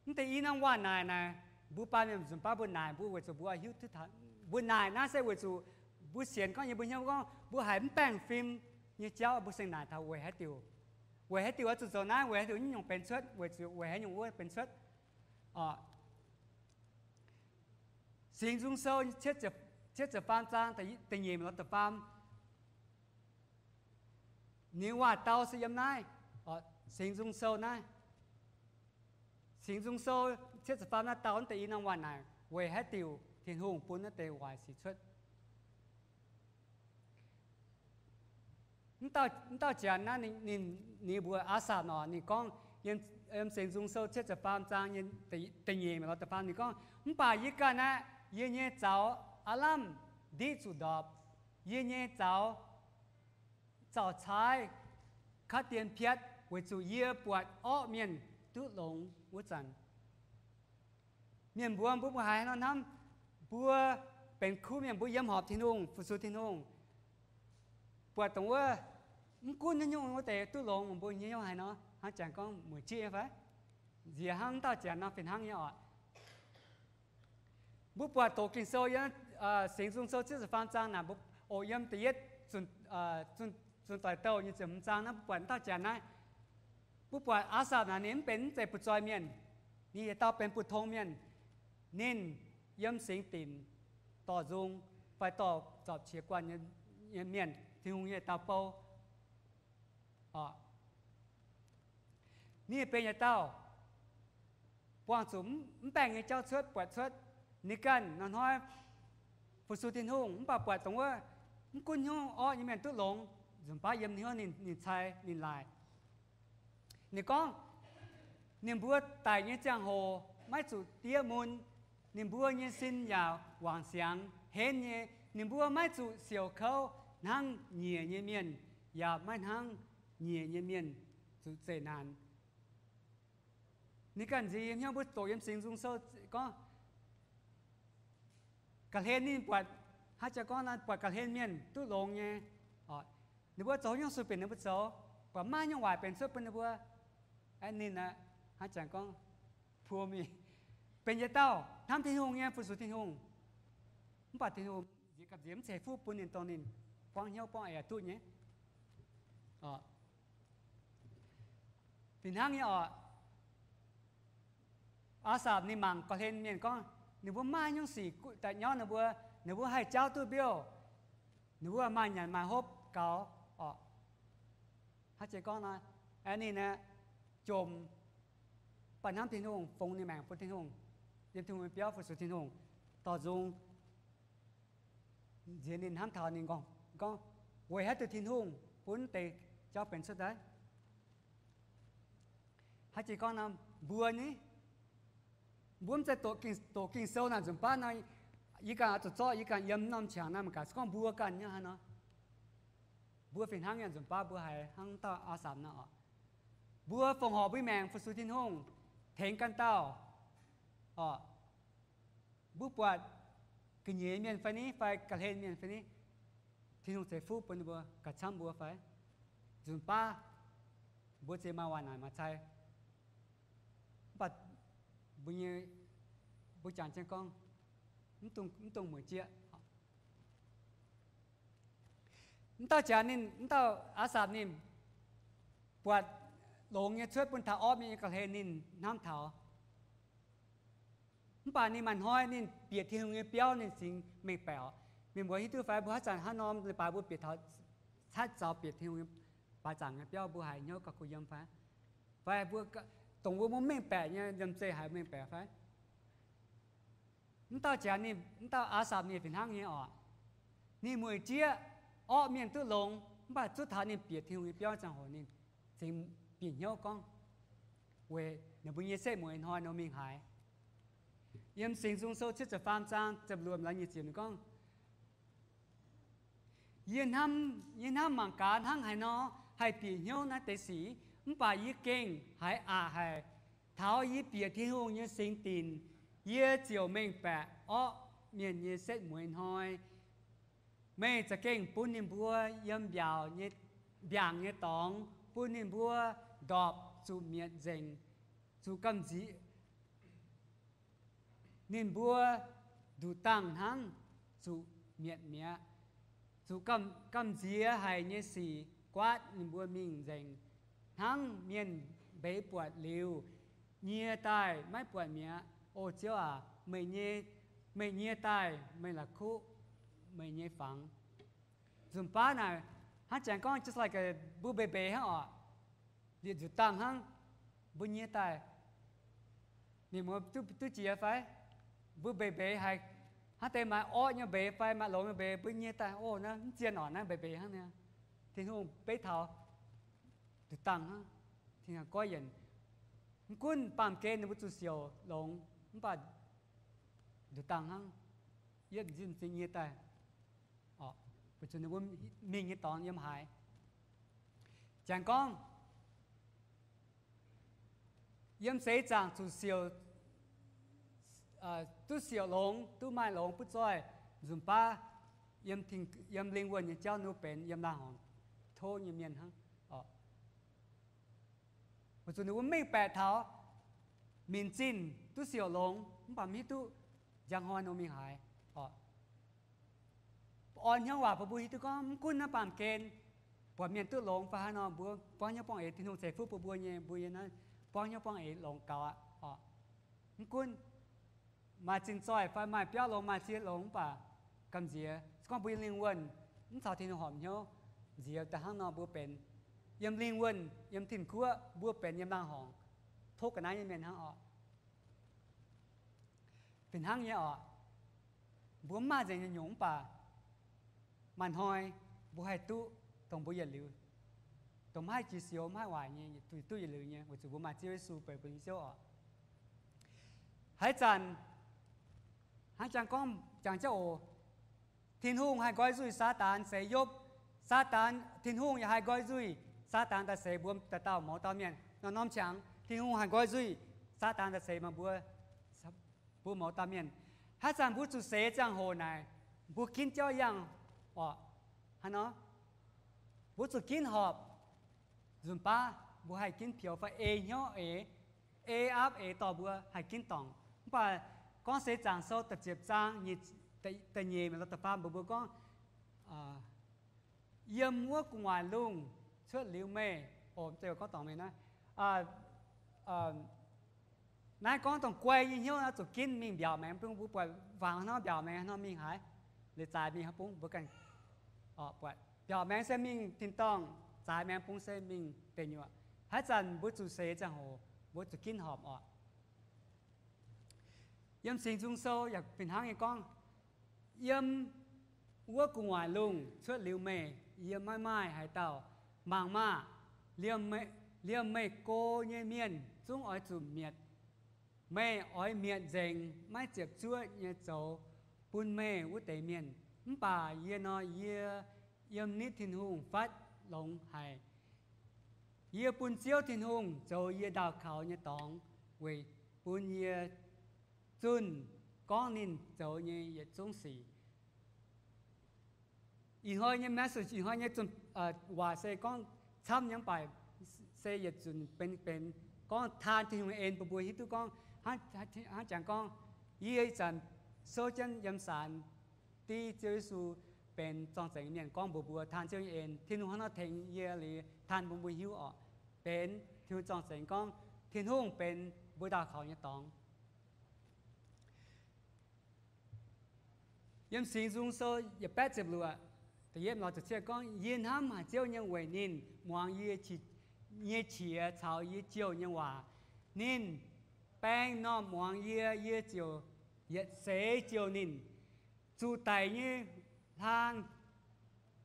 Mv deix i norm waac-naaic naaic, mbuo baamh mienh nzunc baav mbuo naaic mbuo weic zuqc mbuo hiuv duqv taux, mbuo naaic naaiv se weic zuqc mbuo sienx gorngv nyei, mbuo hnyouv gorngv mbuo haiz mv baengh fim nyei jauv, mbuo seng naaic taux weic haaix diuc. Weic haaix diuc oix zuqc zoux naaiv, weic haaix diuc nyungc benx cuotv, weic zuqc weic haaix nyungc wuov benx cuotv. Singx Nzung Sou cietv ziepc faam zaang da'nyeic lorz da'faam, ninh waac-dau se yiem naaiv, Singx Nzung Sou naaiv. Singx Nzung Sou cietv ziepc faam naaiv dau naaiv deix i norm waac-naaic weic haaix diuc Tin-Hungh bun naaiv deix waaic sic cuotv. Mv dauh janx naaiv ninh, ninh mbuox Aasapc nor, ninh gorngv, yiem Singx Nzung Sou cietv ziepc faam zaang nyei da'nyeic lorz da'faam ninh gorngv, Mv baac yie ganh aeqv, yie nyei zaux aav lamh ndiqv zuqc ndorpc. Yie nyei zaux zaux caaiv kaav dien piatv, weic zuqc yie buatc orqv mienh duqv longx wuov zanc. Mienh mbuo, mbuo, mbuo haiz haaix nor hnamv? Mbuo benx kuv mienh, mbuo yiem horpc Tin-Hungh, fu-sux Tin-Hungh, buatc dongh wuov mv gunv haaix nyungc wuov deix duqv longx, mbuo nyei hnyouv haaix nor, hnangv janx gorngv mueic jieqv nyei fai? Nziex hnangv dauh janx nor fih hnangv nyei oc. Mbuo buatc doqc Ging-Sou yiem Singx Nzung Sou cietv ziepc faam zaang naaic, oc, yiem da'yietv zunh doic douh nyei ziepc hmz zaang naaiv, mbuo buatc dauh janx naaiv. Mbuo buatc Aasapc naaic ninh mv benx mv zeiz butv-zoih mienh, ninh yietc dauh benx butv-tong mienh. Ninh yiem singx dinc dorh nzung fai dorh zorpc qiex guanh nyei mienh, Tin-Hungh nyei dauh bou. Ninh benx yietc dauh buangh zuqc mv baengh nyei jauv cuotv buatc cuotv. Ninh ganh nor hnoi fu-sux Tin-Hungh mv baac buatc dongh wuov mv gunv hnyouv orqv nyei mienh duqv longx, nzunc baav yiem hnyouv ninh cai ninh laaic. Ninh gorngv, ninh mbuo daic nyei ziangh hoc maiv zuqc diev mun, Ninh mbuo nyei sin yaac wangc siangx henv nyei. Ninh mbuo maiv zuqc siouc kouv hnangv nyiec nyei mienh, yaac maiv hnangv nyiec nyei mienh zuqc zeqc naanc. Ninh ganh nziex yiem hnyouv mbuo doqc yiem Singx Nzung Sou gorngv, ga'hlen ninh buatc, hnangv jang gorngv naaiv, buatc ga'hlen mienh duqv longx nyei. Ninh mbuo zoux nyungc sueih benx ninh mbuo zoux, buatc maaih nyungc waaic benx cuotv bun ninh mbuo. Aeqv, ninh aqv, hnangv jang gorngv, puo mingh benx yietc dauh hnamv Tin-Hungh nyei, fu-sux Tin-Hungh. Mv baac Tin-Hungh nziex gapv nziex mv ceix fuqv bun ninh, dongh ninh buangv hnyouv buangv eix yaac duqv nyei. Fih hnangv nyei orqc. Aa^sapc ninh mangc ga'hlen mienh gorngv, ninh mbuo maaih nyungc sic daaih nyauv ninh mbuo, ninh mbuo haih jaauv duqv mbiouh, ninh mbuo maaih nyanc maaih hopv gaux orqc. Hnangv jang gorngv nor, aeqv, ninh aeqv, jomc, mv baac hnamv Tin-Hungh, fungx ninh maengc bun Tin-Hungh, yiem Tin-Hungh nyei biauv fu-sux Tin-Hungh. Dorh nzung nziex ninh hnamv taux ninh gorngv, gorngv, weic haaix diuc Tin-Hungh bun deix jauv benx cuotv daaih? Hnangv jang gorngv nor, mbuo ni, mbuo mv zeiz doqc Ging-Sou naaic nzunc baav nor, yie ganh oix zuqc zorqv yie ganh yiem norm qangx naaiv mangc gaax, se gorngv mbuo ganh nyei haaix nor. Mbuo fih hnangv nyei nzunc baav mbuo haiz hnangv dauh Aa^sapc nor orqc. Mbuo fongc horc mbuo maengc fu-sux Tin-Hungh, tengx ganh dauh orqc. Mbuo buatc ga'nyiec mienh fai ni, fai ga'hlen mienh fai ni, Tin-Hungh ceix fuqv bun ninh mbuo gauh camv mbuo fai? Nzunc baav mbuo ziex maaih waac naaic maaih cai, mv baac mbuo nyei, mbuo jangx jienv gorngv, mv dungx, mv dungx mueic jieqv. Mv dauh jaax ninh, mv dauh Aa^sapc ninh buatc longx nyei cuotv bun taux orqv mienh nyei ga'hlen ninh hnamv taux. Mv baac ninh maaih hnoi ninh bieqc Tin-Hungh nyei biauv ninh cingx mengh baeqc oc. Mienh mbuo hiuv duqv fai mbuo haaix zanc haaix norm leiz-baaix mbuo bieqc taux, caaiv zaux bieqc Tin-Hungh nyei baaix zaangc nyei biauv mbuo haiz hnyouv gauh kuh yiem fai? Fai mbuo dongh mbuo mv mengh baeqc nyei yiem zeiz haiz mengh baeqc fai? Mv dauh jaax ninh, mv dauh Aa^sapc ninh fih hnangv nyei oc. Ninh mueic jieqv orqv mienh duqv longx, mv baac zuov taux ninh bieqc Tin-Hungh nyei biauv ziangh hoc ninh cingx bieqc hnyouv gorngv, weic ninh mbuo nyei setv mueiz hnoi nor mingh haaix. Yiem Singx Nzung Sou cietv ziepc faam zaang ziepc luoqc laaix nyic ziepc ninh gorngv, Yie hnamv, yie hnamv mangc gaax hnangv haaix nor haih bieqc hnyouv naaiv deix sic, mv baac yie gengh haiz aqc haic. Taux yie bieqc Tin-Hungh nyei singx dinc, yie ziouc mengh baeqc orqv mienh nyei setv mueiz hnoi. Meih za'gengh bun ninh mbuo yiem mbiaangc nyei dorngx, bun ninh mbuo ndorpc zuqc mietc nzengc, zuqc gamh nziex. Ninh mbuo nduqc dangh hnangv zuqc mietc mi'aqv. Zuqc gamh, gamh nziex haic nyei sic guaatv ninh mbuo mingh nzengc, hnangv mienh mbeix buatc liuz nyie daaih maiv buatc mi'aqv. O Ziouv aac, meih nyei, meih nyie daaih meih la'kuqv meih nyei fangx. Nzunc baav naaic hnangv janx gorngv just like mbuo mbeix mbeix hnangv oc. Liuz nzuqc dangh hnangv mbuo nyie daaih, mienh muoz duqv, duqv jiex fai? Mbuo mbeix mbeix haic, hnangv deix maaih orqv nyei mbeix fai maaih longx nyei mbeix, mbuo nyie daaih, o, naaiv mv zien oc, naaiv mbeix mbeix hnangv niaa. Tin-Hungh beiv taux nzuqc dangh hnangv. Tin-Hungh goiv yienc, mv gunv baamh gen ninh mbuo zuqc siouc longx, mv baac nzuqc dangh hnangv, yietv nzimv zing nyie daaih. Weic zuqc ninh mbuo mingh nyei dorngx yiem haaix. Janx gorngv, yiem seix zaangc zuqc siouc, duqv siouc longx, duqv maaih longx butv zoih, nzunc baav yiem, yiem lingh wuonh nyei jauv ninh mbuo benx yiem laangh horngc tov nyei mienh hnangv. Weic zuqc ninh mbuo mengh baeqc taux minc zinh duqv siouc longx, mv baac mv hiuv duqv njang hnoi ninh mbuo mingh haaix. Orn hnyouv waac bun mbuo hiuv duqv gorngv mv gunv naaiv baamh gen buatc mienh duqv longx fai haaix nor, mbuo buangv hnyouv buangv eix, Tin-Hungh ceix fuqv bun mbuo nyei, mbuo yiem naaiv buangv hnyouv buangv eix longx gaux aqv. Mv gunv maaih zinh zoih fai maaih biauv longx, maaih ziex longx, mv baac gamh nziex se gorngv mbuo yiem lingh wuonh mv caux Tin-Hungh horpc hnyouv, nziex daaih hnangv nor mbuo benx yiem lingh wuonh, yiem tin-kuotv mbuo benx yiem laangh horngc tov ga'naaiv nyei mienh hnangv oc. Fih hnangv nyei oc. Mbuo mv maaih nzengc nyei nyungc mv baac maaih hnoi mbuo haih duqv dongh mbuo yietc liuz, dongh maiv haih jiex sioux maiv haih waaic nyei, duqv yietc liuz nyei, weic zuqc mbuo maaih Ziouv Yesu beic mbuo nyei Ziouv oc. Haaix zanc Hnangv jangx gorngv jangx jauv oc. Tin-Hungh haih nqoi nzuih Saadaan seix Yopv. Saadaan, Tin-Hungh yaac haih nqoi nzuih Saadaan daaih seix mbuo dauh dauh mouz dauh mienh. Norm-norm qangx Tin-Hungh haih nqoi nzuih Saadaan daaih seix meih mbuo, mbuo mouz dauh mienh. Haaix zanc mbuo zuqc seix ziangh hoc naaic, mbuo ginv jauv yangh oc. Hnangv nor, mbuo zuqc ginv horpc. Nzunc baav mbuo haih ginv pioux fai ei hnyouv eix, ei aapv eix dorh mbuo haih ginv dorngc. Mv baac gorngv Seix Zaangc Sou da'ziepc zaang da'nyeic mingh lorz da'faam mbuox mbuo gorngv, yiem wuov gu'nguaaic lungh cuotv liuz meih. O, gorngv dorngc mingh naaiv. Naaiv gorngv dongh guai nyei hnyouv naaiv zuqc ginv mingh mbiaauc maengx bung. Mbuo buatc wangc haaix nor mbiaauc maengx haaix nor mingh haaix, liuz zaaix mingh haaix bung mbuo ganh buatc mbiaauc maengx se mingh tin-dorngh, zaaix maengx bung se mingh deic nyuoqc. Haaix zanc mbuo zuqc seix ziangh hoc mbuo zuqc ginv horpc oc. Yiem Singx Nzung Sou yaac fih hnangv nyei gorngv, yiem wuov gu'nguaaic lungh cuotv liuz meih, yie maiv maaih haaix dauh. Mangc maah! Liemh meih go nyei mienh zungv oix zuqc mietc. Meih oix mietc nzengc maiv ziepc zuoqv nyei zoux bun meih wuov deix mienh. Mv baac yie nor, yie yiem nitv Tin-Hungh fatv longx haic. Yie bun Ziouv Tin-Hungh zoux yie ndaauh kaux nyei dorngx weic bun yie zunh gorngv ninh zoux nyei yietc zungv sic. Ih hnoi nyei message, ih hnoi nyei waac se gorngv camv nyei mv baac se yietc zunc benx, benx gorngv taan Tin-Hungh nyei en bun mbuo hiuv duqv gorngv, hnangv jangx gorngv, yie ih zanc souv jienv yiem saanx div Ziouv Yesu benx zorng-zengx mienh gorngv mbuox mbuo taan Ziouv nyei en, Tin-Hungh hnangv nor tengx yie liuz taan bun mbuo hiuv oc. Benx Tin-Hungh zorng-zengx gorngv Tin-Hungh benx mbuo ndaauh kaux nyei dorngx. Yiem Singx Nzung Sou yietc baeqv ziepc luoqc, da'yietv lorz ziepc cietv gorngv, Yie hnamv haic Ziouv nyei weic ninh muangx yie nyei qiex caux yie jouh nyei waac. Ninh baeng m'normh muangx yie, yie ziouc yietc seix jouh ninh. Zuqc daic nyei hlang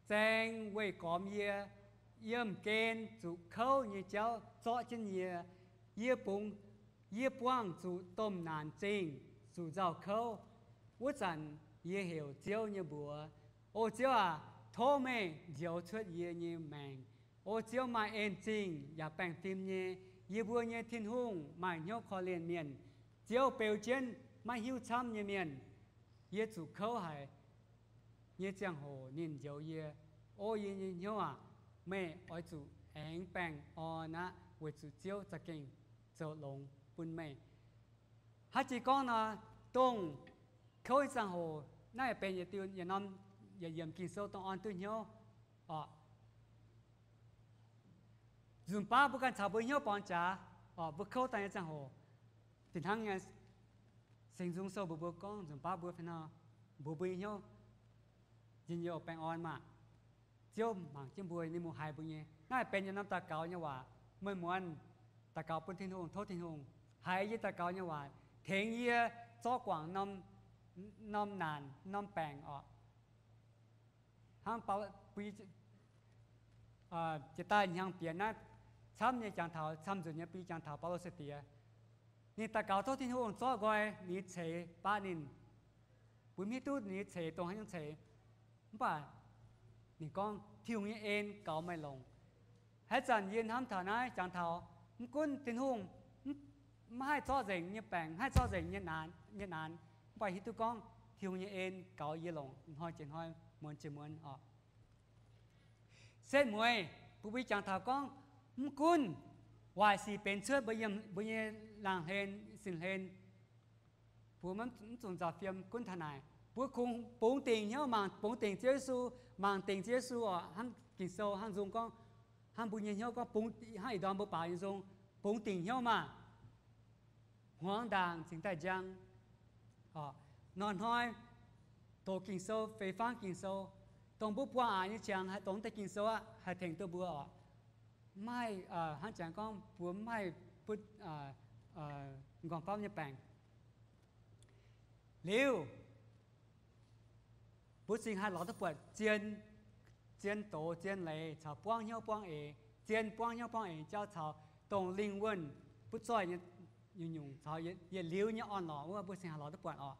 zaeng weih gormx yie, yiem gen zuqc kouv nyei jauv zorqv jienv yie. Yie bungx, yie buangh zuqc domh naanc zingh, zuqc nzauh kouv. Wuov zanc yie heuc Ziouv nyei mbuox, O Ziouv aac, tov meih njoux cuotv yie nyei maengc. O Ziouv maaih en-zingh yaac baengh fim nyei. Yie mbuo nyei Tin-Hungh maaih hnyouv korv-lienh mienh, Ziouv beu jienv maiv hiuv camv nyei mienh. Yie zuqc kouv haic nyei ziangh hoc ninh njoux yie. O yie nyei hnyouv aac, meih oix zuqc aengx baengh orn aqv, weic zuqc Ziouv za'gengh zoux longx bun meih. Haaix jiex gorngv nor, dongh kouv nyei ziangh hoc, naaiv benx yietc diuh yietc norm yietc yiemc Ging-Sou dongh orn duqv hnyouv oc. Nzunc baav mbuo ganh caux mbuo hnyouv borngz jaax oc, mbuo kouv daaih nyei ziangh hoc, fih hnangv nyei, Singx Nzung Sou mbuox mbuo gorngv nzunc baav mbuo fih hnangv mbuox mbuo nyei hnyouv, njien-youh baengh orn maah! Ziouv mangc jienv mbuo, ninh mbuo haiz mbuo nyei. Naaiv benx yietc norm daux gaux nyei waac. Meih muonz daux gaux bun Tin-Hungh, tov Tin-Hungh haiz yie daux gaux nyei waac, tengx yie zorqv guangc norm, norm naanc, norm baengc oc. Hnangv bun jiex daaih hnyangx-bieqc naaiv camv nyei jangx taux, camv nzunc nyei bun jiex jangx taux Baulo sai-diex. Ninh daux gaux tov Tin-Hungh zorqv nqoi ninh nyei ceix baav ninh, mbuo mv hiuv duqv ninh nyei ceix dongh haaix nyungc ceix. Mv baac ninh gorngv, Tin-Hungh nyei en gaux meih longc. Haaix zanc yie hnamv taux naaiv jangx taux, mv gunv Tin-Hungh mv haih zorqv nzengc nyei baengc, mv haih zorqv nzengc nyei naanc, mv baac hiuv duqv gorngv Tin-Hungh nyei en gaux yie longc hnoi jiex hnoi, muonz jiex muonz oc. Setv mueiz bun mbuo jangx taux gorngv, mv gunv waaic sic benx cuotv mbuo nyei laangz hlen, sin hlen, mbuo mv zuqc nzauh fiem gunv taux naaic. Mbuo kungx bungx dingc hnyouv mangc, bungx dingc Ziouv Yesu, mangc dingc Ziouv Yesu oc. Hnangv Ging-Sou hnangv nzung gorngv, hnangv mbuo nyei hnyouv gorngv, hnangv ih ndorm mbuo baaux nyei nzung, bungx dingc hnyouv maah! Hmuangx ndaangc cingx daaih njang. Hnoi-hnoi doqc Ging-Sou, fei fangv Ging-Sou, dongh mbuo buangh aqc nyei ziangx haih doqc deix Ging-Sou aqv, haih tengx duqv mbuo oc. Mv haih hnangv jangx gorngv mbuo mv haih butv m'nqorngv famv nyei baengc. Liuz, mbuo cingx haih lorz duqv buatc zien, zien doz, zien leiz caux buangv hnyouv buangv eix, zien buangv hnyouv buangv eix jauv caux dongh lingh wuonh butv zoih nyei nyungc-nyungc caux yietc liuz nyei orn-lorqc wuov, mbuo cingx haih lorz duqv buatc oc.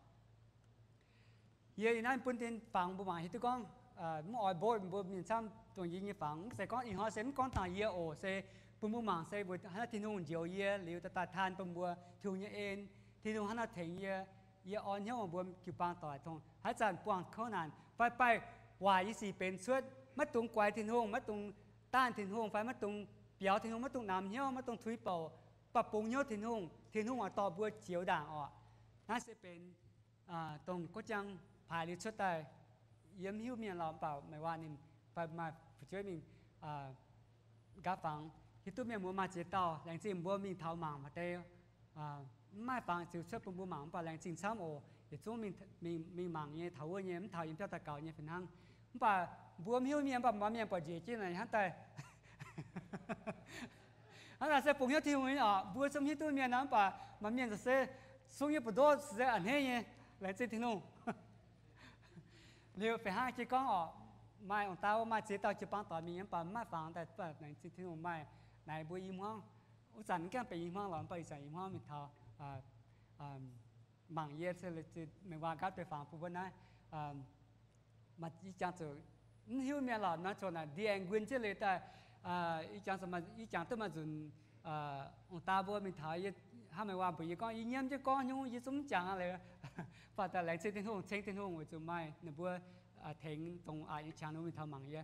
Yie ih naaiv bun dien fangx mbuo mangc hiuv duqv gorngv, mv oix mbuox mbuo mienh camv dongh yie nyei fangx. Mv zeiz gorngv ih hnoi se mv gorngv taux yie oc, se bun mbuo mangc se mbuo hnangv naaiv Tin-Hungh njoux yie liuz, daaih taanh bun mbuo Tin-Hungh nyei en, Tin-Hungh hnangv naaiv tengx yie, yie orn hnyouv mbuo jiu-baang doic dongh haaix zanc buangh kouv naanc fai baih waaic nyei sic benx cuotv, maiv dungx guaix Tin-Hungh, maiv dungx daanh Tin-Hungh fai maiv dungx biaux Tin-Hungh, maiv dungx namx hnyouv, maiv dungx tuix bouc, mv baac bungx hnyouv Tin-Hungh, Tin-Hungh oix dorh mbuo jiex ndaangc orqc. Naaiv se benx dongh ga'jang paaix liuz cuotv daaih. Yie mv hiuv mienh lorqc, mv baac meih waac ninh fai maaih fu'jueiv mingh nqa'fangx hiuv duqv mienh mbuo maaih ziex dauh. Laengz zingh mbuo mingh taux mangc maaih deix mv maaih fangx ziux cuotv bun mbuo mangc, mv baac laengz zingh camv oc. Yietc zungv mingh mangc nyei, taux wuov nyei, mv taux yiem biauv daux gaux nyei fih hnangv. Mv baac mbuo mv hiuv mienh, mv baac maaih mienh buatc njiec jienv naaic hnangv daaih hnangv naaic se bungx hnyouv Tin-Hungh nyei oc. Mbuo zungv hiuv duqv mienh nor, mv baac maaih mienh se sung nyei buoz-ndoqv se a'hneiv nyei. Laengz zingh Tin-Hungh. Liuz fih hnangv jiex gorngv oc, maaih ong-daa wuov maaih ziex dauh jiu-baang doic mingh nyei, mv baac mv maaih fangx daaih, laengz zingh Tin-Hungh maaih naaic mbuo i hmuangv. Wuov zanc mv gaengh benx i hmuangv lorqc, mv baac ih zanc i hmuangv mingh taux mangc yie, meih waac nqaapv deix fangx bun wuov naaiv. Maaih ih jangx zuqc mv hiuv mienh lorqc nor, zuqc naaic ndie aengx nquin jienv liuz daaih. Ih jangx zuqc maaih, ih jangx duqv maaih nzunc ong-daa mbuo mingh taux yie, hnangv meih waac mbuox yie gorngv yie nyiemv jienv gorngv nyungc yie zungv mv jangx aqv liuz. Mv baac daaih laengz zingh Tin-Hungh, ceng Tin-Hungh weic zuqc maaih ninh mbuo tengx dongh aqc nyei qangx ninh mbuo mingh taux mangc yie.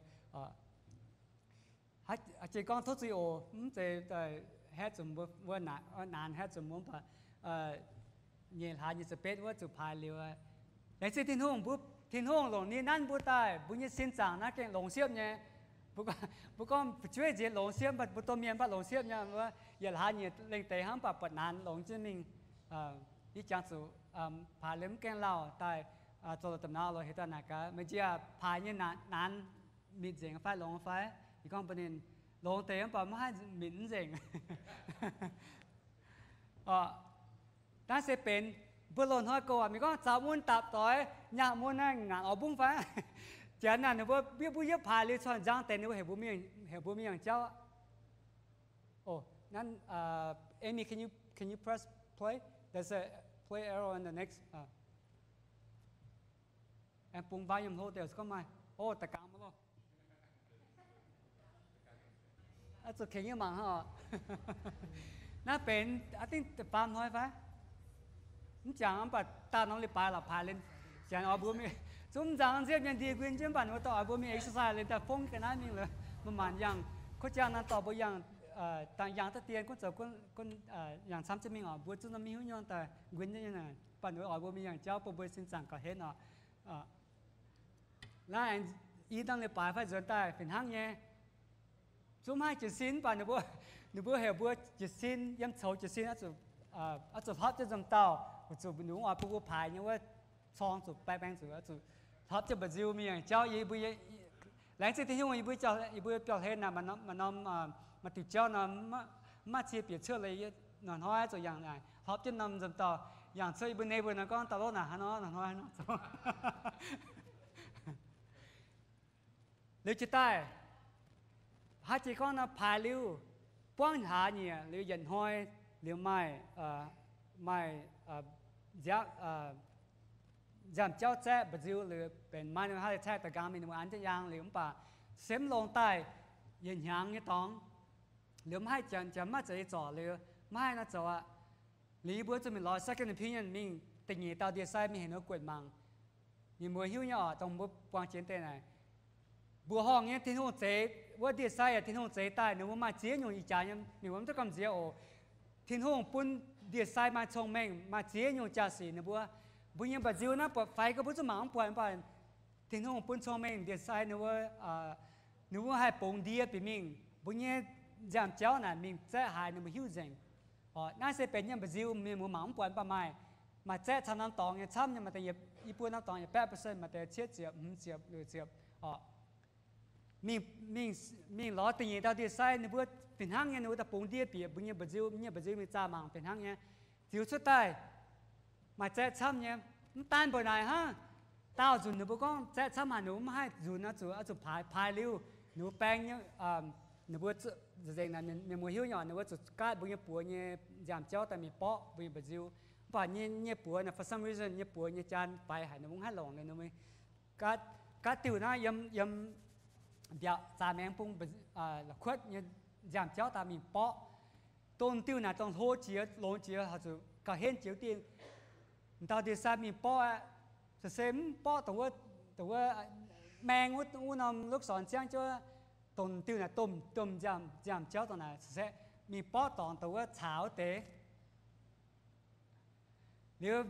Jiex gorngv tov zuiz oc, mv zeiz haeqv zuqc mbuo, naanc haeqv zuqc mbuo, mv baac nyeic hlaax nyic ziepc betv wuov zuqc paaix liuz. Laengz zingh Tin-Hungh, mbuo, Tin-Hungh longc ninh nanv mbuo daaih, mbuo nyei sin zaangc naaiv gengh longx siepv nyei. Mbuo gorngv fu'jueiv nziex longx siepv, mv baac mbuo domh mienh mv baac longx siepv nyei. Yietc hlaax nyic lengh deix hnangv, mv baac buatc naanc longx jienv mingh. Ih jangx zuqc paaix liuz mv gaengh lauh daaih, zoux la'dopc nor lorz heuc daaih naaic gaax, meih njiec paaix nyei naanc, naanc mitc nzengc fai longx fai? Yie gorngv bun ninh, longx deix mv baac maiv haih mitc mv nzengc. Naaiv se benx mbuo loz-hnoi go aqv. Mienh gorngv zaux mun dapc doix, nyaah mun naaiv ngaanc oix mbungv fai? Janx naaic ninh mbuo bieqv mbuo yietv paaix liuz corc nzang deix, ninh mbuo heuc mbuo mingh, heuc mbuo mingh yangh jauv. Oh, naaiv, Amy, can you, can you press play? There's a play arrow in the next. Aengx bungx volume hlo deix gorngv maaih. Oh, da'gangx mv loh. Zuqc kengx nyei mangc hnangv oc. Naaiv benx, I think, da'faam hnoi fai? Mv jangx, mv baac daauh norm leiz-baaix la'paaix liuz, janx oix mbuo mingh, zungv nzangc nziepv nyei ndie nquin jienv, mv baac ninh mbuo daaih oix mbuo mingh exercise liuz daaih fongv ga'naaiv mingh lorqc. Maaih maanc yangh, kuv jangx naaiv dorh mbuo yangh, dangh yangh duqv dien gunv zoux, yangh camv jienv mingh oc. Mbuo zungv mv hiuv nyungc daaih nquin jienv nyei, mv baac ninh mbuo oix mbuo mingh yangh jauv bun mbuo sin zaangc gauh henv oc. Naaiv aengx i norm leiz-baaix fai nzuonx daaih fih hnangv nyei. Zungv mv haih jiez sin, mv baac ninh mbuo, ninh mbuo heuc mbuo jiez sin, yiem coux jiez sin, oix zuqc hlopv jienv nzomc dauh, weic zuqc ninh mbuo oix bun mbuo paaix nyei wuov corng zuqc baeng baeng zuqc, oix zuqc hlopv jienv mba'nziu mingh yangh jauv. Yie mbuo, laengz zingh Tin-Hungh, yie mbuo, yie mbuo biauv-hlen naaic, maaih norm, maaih diuc jauv nor, mv maaih cie bieqc cuotv leiz, ih hnoi oix zuqc yangh naaic hlopv jienv norm nzomc dauh yangh cuotv. Yie mbuo neighbor nor gorngv dauh lov naaic hnangv nor, hnangv nor hnangv nor zoux. Liuz jiex daaih, haaix jiex gorngv nor paaix liuz, buangv hlaax nyieqc liuz yietc hnoi liuz maaih, maaih nziaamv jauv zaeqv mba'nziu liuz benx maaih ninh haaix caeqv da'nqaang mingh ninh mbuo an jienv yaang liuz, mv baac se mv longx daaih yietc hnyangx nyei dorngx. Liuz mv haih, janx maiv zeiz zorc liuz mv haih nor zoux aqv. Liuz yie mbuo zuqc mingh lorz second opinion mingh da'nyeic dauh ndie-sai mingh heuc ninh mbuo guetc mangc. Ninh mbuo hiuv nyei oc, dongh mbuo buangh jiex deix naaic, mbuoqc horngh nyei Tin-Hungh zeix wuov ndie-sai yaac Tin-Hungh zeix daaih, ninh mbuo maaih ziex nyungc ih jaax nyei, mienh mbuo mv duqv gamh nziex oc. Tin-Hungh bun ndie-sai maaih cong-mengh, maaih ziex nyungc jaa-sic ninh mbuo. Mbuo nyei mba'nziu naaiv buatc faix gau, mbuo zungv mangc mv buatc, mv baac Tin-Hungh bun cong-mengh ndie-sai ninh mbuo, ninh mbuo haih bungx ndie bieqc mingh. Mbuo nyei nziaamv-jauv naaic mingh zaeqv haaix ninh mbuo hiuv nzengc. Naaiv se benx nyei mba'nziu, mienh mbuo mangc mv buatc, mv baac maaih, maaih zaeqv camv norm dorngx nyei camv nyei, maaih deix yietc, i buo norm dorngx yietc baeqv percent, maaih deix cietv ziepc, hmz ziepc, luoqc ziepc oc. Mingh, mingh lorz da'nyeic dauh ndie-sai, ninh mbuo fih hnangv nyei, ninh mbuo daaih bungx ndie bieqc mbuo nyei mba'nziu, nyei mba'nziu mingh zaah mangc fih hnangv nyei. Ziux cuotv daaih maaih zaeqv camv nyei. Mv daan mbuo naaic hnangv, daauh nzunc ninh mbuo gorngv zaeqv camv haic, ninh mbuo mv haih nzunc, oix zuqc, oix zuqc paaix, paaix liuz ninh mbuo baeng nyei, ninh mbuo nzengc naaic, mienh mbuo hiuv nyei, ninh mbuo zuqc gaatv mbuo nyei buoz nyei nziaamv-jauv daaih mingh borqv mbuo nyei mba'nziu. Mv baac nyei, nyei buoz naaic, for some reason, nyei buoz nyei jaan faix haic, ninh mbuo mv haih longc liuz. Ninh mbuo gaav diuh naaiv yiem, yiem mbiaauc zaaix maengx bung, la'kuotv nyei nziaamv-jauv daaih mingh borqv. Dongh diuh naaic dongh hlo jiex, longx jiex, zuqc gauh henv jiex diuh. M'dauh ndie-sai mingh borqv aqv. Se, se mv borqv dongh wuov, dongh wuov maeng wuov, wuov norm lukv sorn ziangv jienv, dongh diuh naaic domh, domh nziaamv-jauv dongh naaic, se mingh borqv dorngc dongh wuov caux wuov deix. Liuz,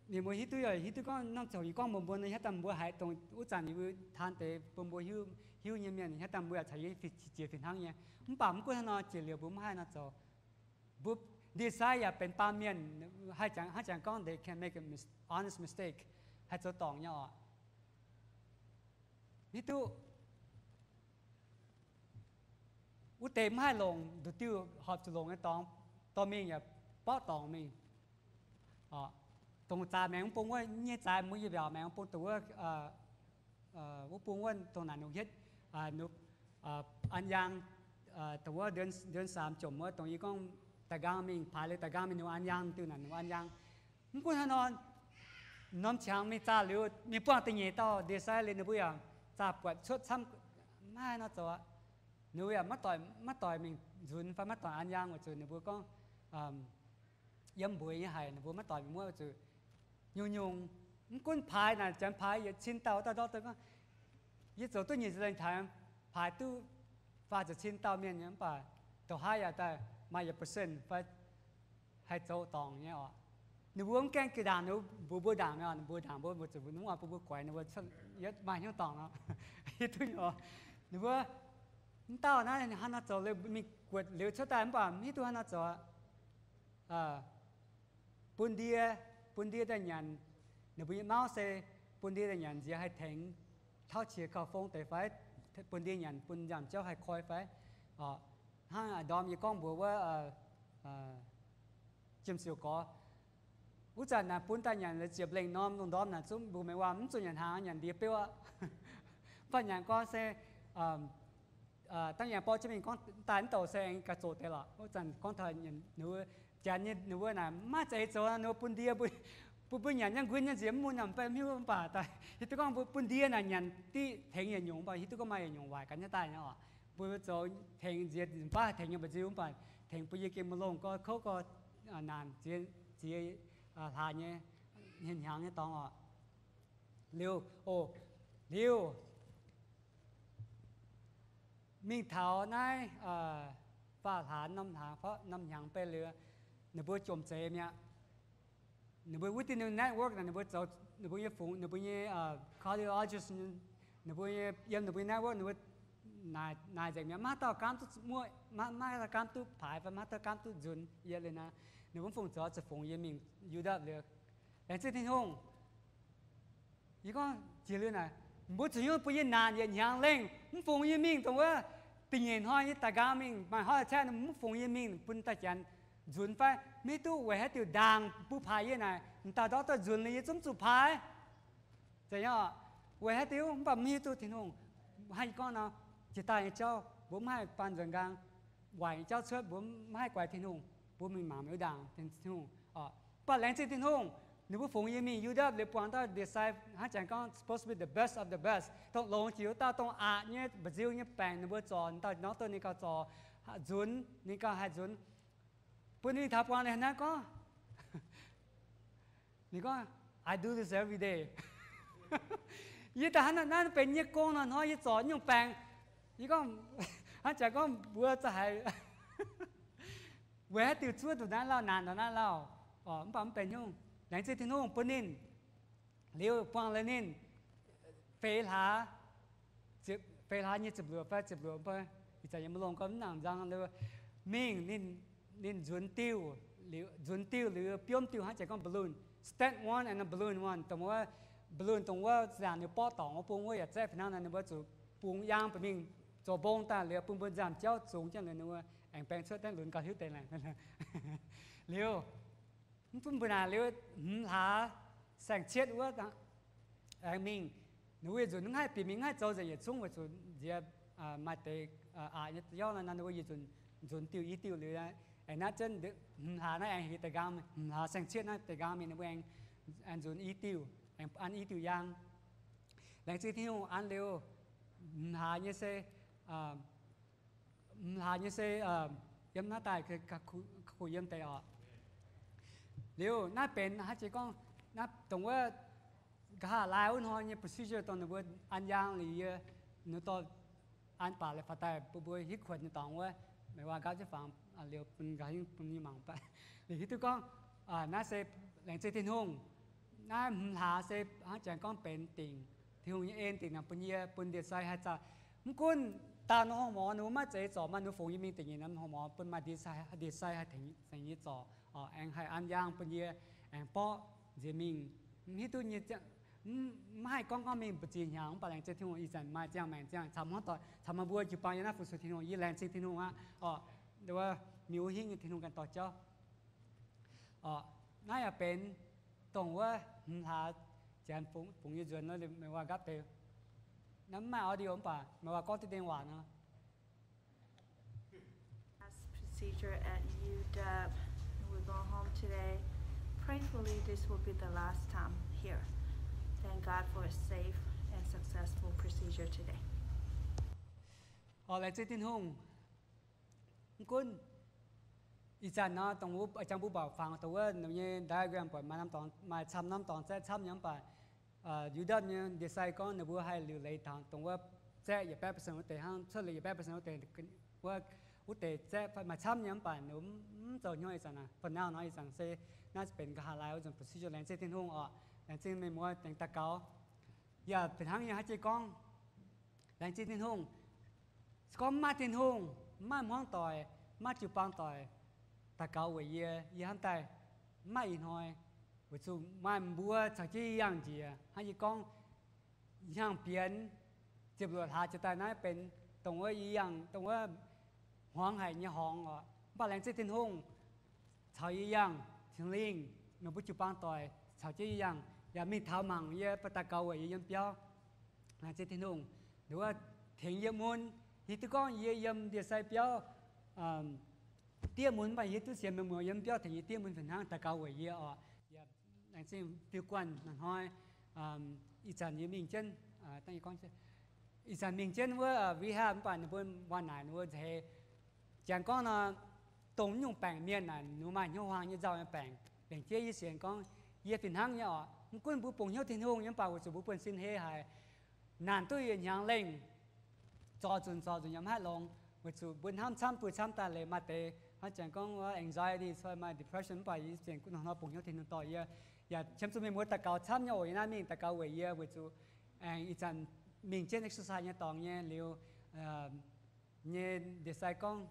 ninh mbuo hiuv duqv, hiuv duqv gorngv norm ziangh hoc yie gorngv mbuox mbuo nor, haaix dauh mbuo haiz dongh wuov zanc yie mbuo taan deix bun mbuo hiuv nyei mienh, haaix dauh mbuo yaac caux yie jiex fih hnangv nyei. Mv baac mv gunv hnangv nor, jiex liuz mbuo mv haih nor zoux. Mbuo ndie-sai yaac benx baamh mienh, haih jangx, hnangv jangx gorngv they can make a mis-, honest mistake, haih zoux dorngc nyei oc. Hiuv duqv wuov deix mv haih longc nduqc diuh horpc zuqc longc nyei dorngx, dorh mingh yaac borqv dorngc mingh. Dongh zaaix maengx wuov bung wuov nyei zaaix mbuo yie mbiaauc maengx wuov bung dongh wuov, wuov bung wuov dongh naaic nungx hietv, an yaang, dongh wuov เดือนสาม jomc wuov, dongh yie gorngv da'nqaang mingh, paaix liuz da'nqaang mingh ninh an yaang, diuh naaic ninh an yaang. Mv gunv hnangv nor, norm qangx mingh zaah liuz, mingh buangh da'nyeic dauh ndie-sai liuz ninh mbuo yaac zaah buatc cuotv camv, maiv nor zoux aqv. Ninh mbuo yaac maiv doic, maiv doic mingh nzunx fai maiv doic an yaang weic zuqc ninh mbuo gorngv yiem mbueiz nyei haic, ninh mbuo maiv doic mingh muov weic zuqc nyungc-nyungc, mv gunv paaix naaic janx paaix yietc cin dauh, dauh dauh gorngv, yie zoux duqv nyic ziepc lengh taux, paaix duqv faah ziepc cin dauh mienh nyei, mv baac dongh haaix yaac daaih maaih yietc percent fai haih zoux dorngc nyei oc. Ninh mbuo mv gaengh geh ndaangc, ninh mbuo mbuox mbuo ndaangc, ninh mbuo ndaangc mbuo, mbuo zuqc mv oix bun mbuo guaix ninh mbuo, maaih hnyouv dorngc nor. Hiuv duqv nyei oc. Ninh mbuo mv dauh naaiv hnangv nor zoux liuz mingh guotc liuz cuotv daaih mv baac mv hiuv duqv hnangv nor zoux. Bun ndie, bun ndie daaih nyanc, ninh mbuo nyei mauv se bun ndie daaih nyanc nziex haih tengx tauv qiex gauh fong deix fai, bun ndie nyanc bun nziaamv-jauv haih koi fai. Hnangv ndorm yie gorngv mbuox wuov Jiem Siouc Gorx, wuov zanc naaic bun daaih nyanc ziepc lengh norm lungh ndorm naaic zungv mbuo mengh waac mv zuqc nyanc hnaangx, nyanc ndie beuv aqv. Mv baac nyanc gorn se dangh yangh borqv jienv mingh gorngv daaih mv douc se aengx ga'zoqc deix lorqc. Wuov zanc gorngv taux ninh mbuo janx nyei ninh mbuo naaic maiv zeiz zoux, ninh mbuo bun ndie, bun mbuo nyanc nyei nquin nyei nziex mv mun nor mv baac mv hiuv, mv baac daaih hiuv duqv gorngv mbuo bun ndie naaic nyanc diqv tengx yietc nyungc, mv baac hiuv duqv gorngv maaih yietc nyungc waaic gaax nyei daaih nyei oc. Mbuo zoux tengx nziex mv baac tengx nyei mba'nziu, mv baac tengx bun yie gengh maiv longc gorx kouv gorx naanc ziex, ziex hlaax nyei hnyangx nyei dorngx oc. Liuz, o, liuz mingh taux naaiv faah hlaax norm hnyangx, norm hnyangx beiv liuz, ninh mbuo jomc zeiz mi'aqv. Ninh mbuo wuov deix ninh network naaic, ninh mbuo zoux, ninh mbuo nyei fungx, ninh mbuo nyei cardiologist, ninh mbuo nyei, yiem ninh mbuo nyei network ninh mbuo naaic, naaic nzengc mi'aqv, maiv haaix dauh gaamv duqv muoqv, maiv, maiv haaix dauh gaamv duqv paaix fai maiv haaix dauh gaamv duqv nzunx. Yie liuz naaic, ninh mbuo mv fungc zoux ziepc fungx yie mingh Utah liuz, laengz zingh Tin-Hungh. Yie gorngv jiex liuz naaic, mbuo zuqc nyungc bun yie naanc yietc hnyangx lengh, mv fungx yie mingh dongh wuov da'nyeic hnoi nyei da'nqaang mingh maaih heart attack, mv fungx yie mingh bun daaih janx nzunx fai maiv hiuv duqv weic haaix diuc ndaangc bun paaix yie naaic, m'dauh doctor nzunx liuz yie zungv zuqc paaix. Weic haaix diuc mv baac mv hiuv duqv Tin-Hungh hnangv yie gorngv nor, jiex daaih nyei jauv mbuo mv haih baan nzuonx nqaang, waaic nyei jauv cuotv mbuo mv haih guaix Tin-Hungh, mbuo mingh mangc maiv ndaangc Tin-Hungh. Mv baac laengz zingh Tin-Hungh, ninh mbuo fungx yie mingh Utah liuz buangh dauh ndie-sai hnangv jangx gorngv supposed to be the best of the best, dongh longx jiex wuov dauh, dongh aqc nyei mba'nziu nyei baengc ninh mbuo zorc, dauh norm dongh ninh gauh zorc nzunx, ninh gauh haih nzunx. Bun ninh taux buangh ninh hnangv gorngv, ninh gorngv, I do this every day. Yie daaih hnangv naaiv benx yie nyei gong nor, hnoi yie zorc nyungc baengc. Yie gorngv, hnangv jangx gorngv mbuo za'haiz weic haaix diuc zuov nduqc naaiv lauh, naanc nduqc naaiv lauh, mv baac mv benx nyungc. Laengz zingh Tin-Hungh bun ninh. Liuz buangh liuz ninh feix hlaax, feix hlaax nyei ziepc luoqc fai ziepc luoqc fai, ih zanc yie maiv longc gorngv mv nangc nzang liuz, mingh ninh, ninh nzunx diuh, nzunx diuh liuz biomv diuh hnangv jangx gorngv balloon, stent one and a balloon one, dongh wuov balloon dongh wuov ziangh ninh borqv dorngc wuov bung wuov yaac zaeqv fih hnangv naaic, ninh mbuo zuqc bungx yaang bun mingh zoux mbong daaih liuz bun mbuo nziaamv-jauv zungx jienv liuz ninh mbuo aengx baeng cuotv daaih lunx gauh hiuv deix laengz. Liuz, mv bun mbuo naaic liuz hmz hlaax saeng-cietv wuov aengx mingh, ninh mbuo yietc nzunc mv haih bieqc mingh, mv haih zoux nzengc yietc zungv weic zuqc nziex maaih deix aqc nyei jauv nor, ninh mbuo yietc nzunc nzunx diuh i diuh liuz, Aengx naaiv zunv hmz hlaax naaiv aengx heuc da'nqaang, hmz hlaax saeng-cietv naaiv da'nqaang mingh ninh mbuo aengx, aengx nzunc i diuh, aengx an i diuh yaang. Laengz zingh Tin-Hungh an liuz, hmz hlaax nyei se, hmz hlaax nyei se yiem naaiv daaih kuh yiem deix oc. Liuz naaiv benx hnangv jiex gorngv, naaiv dongh wuov nqa'haav laai wuov hnoi nyei procedure dongh ninh mbuo an yaang liuz yie, ninh dorh an baac leiz faaux daaih bun mbuo hitv kuonx nyei dorngx wuov, meih waac nqaapv jienv fangx liuz bun nqa'haav bun yie mangc baac liuz hiuv duqv gorngv naaiv se laengz zingh Tin-Hungh. Naaiv hmz hlaax se hnangv jangx gorngv benx dingc, Tin-Hungh nyei en dingc naaic bun yie, bun ndie-sai haih zaah. Mv gunv daauh norm horqc morz ninh mbuo maiv zeiz zorc maaih ninh mbuo fungx yie mingh da'nyeic norm horqc morz bun maaih ndie-sai haih tengx yie zorc, aengx haih an yaang bun yie, aengx borqv nziex mingh. Mv hiuv duqv nyei, mv haih gorngv gorngv mingh mbu'ziex hnyangx, mv baac laengz zingh Tin-Hungh ih zanc maaih ziangh maengc ziangh caux hmuangv doic caux meih mbuo jiu-baang yiem naaiv fu-sux Tin-Hungh. Yie laengz zingh Tin-Hungh aqv oc. Wuov mingh wuov hingv nyei Tin-Hungh ganh dorh jauv. Naaiv yaac benx dongh wuov hmz hlaax janx fungx yie nzuonx, meih waac nqaapv deix. Naaiv mv maaih audio mv baac meih waac gorngv diqv dien waac nor. Last procedure at U W. We go home today. Prayerfully, this will be the last time here. Thank God for a safe and successful procedure today. Orqc, laengz zingh Tin-Hungh. Mv gunv ih zanc nor, dongh wuov jangx mbuo mbuoqc fangx dongh wuov nyei diagram buatc maaih camv norm dorngx zaeqv camv nyei mv baac Yu^ndorpv nyei ndie-sai gorngv ninh mbuo haih liuc leiz taux dongh wuov zaeqv yietc baeqv percent wuov deix hnangv, cuotv leiz yietc baeqv percent wuov deix, wuov, wuov deix zaeqv maaih camv nyei mv baac ninh mbuo mv zoux hnyouv ih zanc aqv. For now nor ih zanc se naaiv benx nqa'haav laai wuov nzunc procedure. Laengz zingh Tin-Hungh orqc. Laengz zingh meih mbuo tengx daux gaux. Yaac fih hnangv yie hnangv jiex gorngv, laengz zingh Tin-Hungh. Se gorngv mv maaih Tin-Hungh, mv maaih hmuangv doic, mv maaih jiu-baang doic daux gaux weic yie, yie hnamv daaih mv maaih ih hnoi. Weic zuqc maaih mbuo caux jienv yangh njiec hnangv yie gorngv, hnyangx-bienx ziepc luoqc hlaax jiex daaih naaiv benx dongh wuov yie yangh, dongh wuov hmuangx haic nyei horngz oc. Mv baac laengz zingh Tin-Hungh caux yie yangh, Singx Lingh, meih mbuo jiu-baang doic caux jienv yie yangh, yaac mingh taux mangc yie, daux gaux weic yie yiem biauv. Laengz zingh Tin-Hungh, ninh wuov tengx yie mun. Hiuv duqv gorngv yie yiem ndie-sai biauv diev mun, mv baac hiuv duqv sienx meih mbuo yiem biauv tengx yie diev mun fih hnangv daux gaux weic yie oc. Laengz zingh fiuv guanh hnoi, ih zanc yie mingh jienv, ih zanc mingh jienv wuov rehab mv baac ninh mbuo waac naaic ninh mbuo nzeix, janx gorngv nor, dongh nyungc baengc mienh naaic ninh maaih hnyouv huaang nyei nzauh nyei baengc. Laengz zingh yie sienx gorngv yie fih hnangv nyei oc. Mv gunv mbuo bungx hnyouv Tin-Hungh nyei mv baac weic zuqc mbuo buonv-sin hei haic, naanc duqv yietc hnyangx lengh, zorc nzunc zorc nzunc yaac mv haih longx, weic zuqc mbuo hnamv camv buih camv daaih leiz maaih deix hnangv janx gorngv anxiety fai maaih depression mv baac yie sienx hnoi-hnoi bungx hnyouv Tin-Hungh dorh yie, yaac qiemx zuqc mienh muoz daux gaux camv nyei oc. Yie naaiv mingh daux gaux weic yie weic zuqc aengx ih zanc mingh jienv exercise nyei dorngx nyei liuz, nyei ndie-sai gorngv,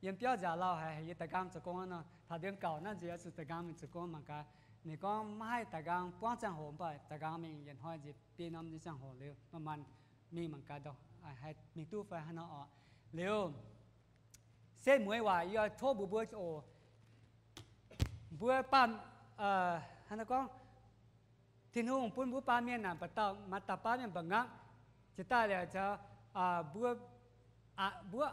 yiem biauv nziaauc lauh haic, yie da'nqaang zoux gong nor. Taux ndiev gauc naaiv nziex zuqc da'nqaang mingh zoux gong mangc gaax. Ninh gorngv maiv haih da'nqaang buangv ziangh hoc mv baac da'nqaang mingh yietc hnoi nziex biei norm nyei ziangh hoc liuz, manc-manc mingh mangc gaax dongh haih mingh duqv fai haaix nor orqc. Liuz, setv mueiz waac yie oix tov mbuox mbuo oc. Mbuo baamh, hnangv gorngv, Tin-Hungh bun mbuo baamh mienh naaic, maaih dauh baav mienh mba'ngaqv, jiex daaih liuz mbuo, mbuo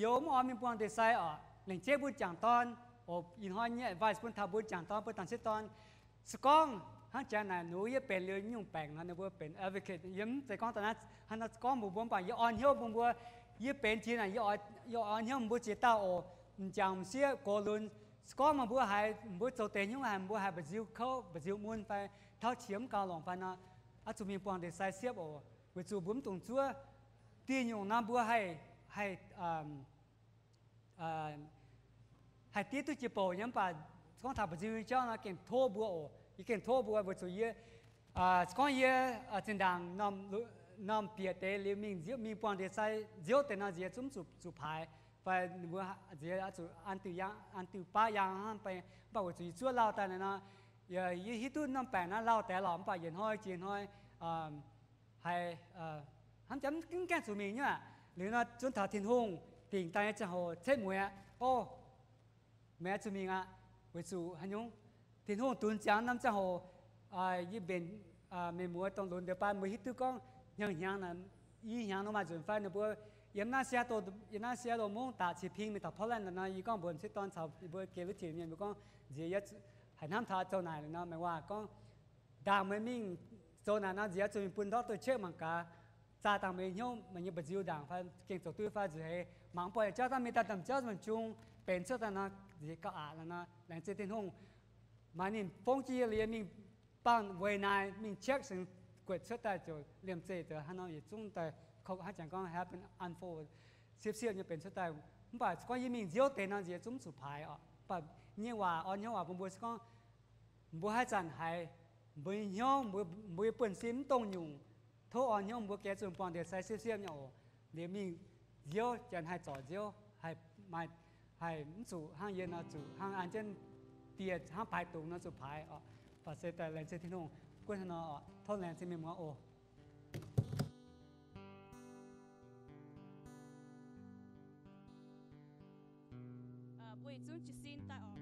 youz mv oix mingh buangh ndie-sai oc. Laengz zingh mbuo jangc dorn oc. Ih hnoi nyei advice bun taux mbuo jangc dorn, mbuo dangc sieqv dorn. Se gorngv hnangv jangx naaic, ninh mbuo yie benx liuz nyungc baengc nor, ninh mbuo benx advocate. Yie mv zeiz gorngv daaih naaiv hnangv nor gorngv mbuox mbuo, mv baac yie orn hnyouv bun mbuo. Yie benx jiex naaic, yie orn hnyouv mbuo ziex dauh oc. M'jangc m'sieqv gox lunx, se gorngv meih mbuo haiz mbuo zoux deix hnyouv haic, mbuo haiz mba'nziu kouv, mba'nziu mun fai tauv qiex mv gauh longc fai nor, oix zuqc mingh buangh ndie-sai siepv oc. Weic zuqc mbuo mv dungx zuov diuh nyungc nor mbuo haih, haih, haih diev duqv jiex bouc nyei. Mv baac gorngv taux mba'nziu nyei jauv nor, gengh tov mbuo oc. Yie gengh tov mbuo weic zuqc yie, se gorngv yie zinh ndaangc norm bieqc deix liuz mingh nziouv, mingh buangh ndie-sai nziouv deix nor, nziex zungv zuqc, zuqc paaix, fai ninh mbuo nziex zuqc an diuh yaang, an diuh baav yaang hnangv. Mv baac weic zuqc yie zuov lauh daaih naaic nor, yie hiuv duqv norm baengc naaiv lauh deix lorqc. Mv baac yietc hnoi jiex hnoi haiz hnamv jangx mv gaengh zuqc mingh nyei aqv. Liuz nor zunv taux Tin-Hungh dingc daaih nyei ziangh hoc cetv mueiz aqv. O, meih oix zuqc mingh aqv. Weic zuqc haaix nyungc? Tin-Hungh dunx ziangx norm ziangh hoc, yie mbenc meih muoz dongh lunx ndeic baan mbuo hiuv duqv gorngv hnyangx hnyangx, i hnyangx nor maaih nzunc fai ninh mbuo Yiem naaiv Seattle, yiem naaiv Seattle mungv daqc cih ping mingh taux Portland nor, yie gorngv mbuox m'sieqv dorn caux yie mbuo geh luv jiex mienh, mbuo gorngv nziex yie haiz hnamv taux zoux naaic nor, meih waac gorngv ndaangc meih mingh zoux naaic nor, nziex zuqc mingh bun doctor check mangc gaax, zaah dangh meih hnyouv, meih nyei mba'nziu ndaangc fai gengh zoux duqv fai nzueic heix. Mangc mv buatc jauv daaih mingh daaih domh jauv mangc jung benx cuotv daaih nor, nziex gauh aqc nor, laengz zingh Tin-Hungh. Maaih ninh fongv jienv yie liuz mingh bangh weic naaic mingh check sengx guetc cuotv daaih ziouc liemh zeih zoux hnangv nor yietc zungv daaih kouv hnangv jangx gorngv happen unfold, siepv-siepv nyei benx cuotv daaih. Mv baac gorngv yie mingh nziouv deix nor, nziex zungv mv zuqc paaix oc. Mv baac nyei waac orn hnyouv waac bun mbuo se gorngv mbuo haaix zanc haiz mbuo nyei hnyouv, mbuo, mbuo nyei buonv-sin mv dongh nyungc, tov orn hnyouv mbuo geh zunh buangh ndie-sai siepv-siepv nyei oc. Liuz mingh nziouv janx haih zorc nziouv, haih maaih, haih mv zuqc hnangv yie nor zuqc hnangv an jienv dieh hnangv paaix dungz nor zuqc paaix oc. Baac se daaih laengz zingh Tin-Hungh gunv hnangv nor oc. Tov laengz zingh mienh muoz oc. Mbuo yietc zungv jiez sin daaih oc.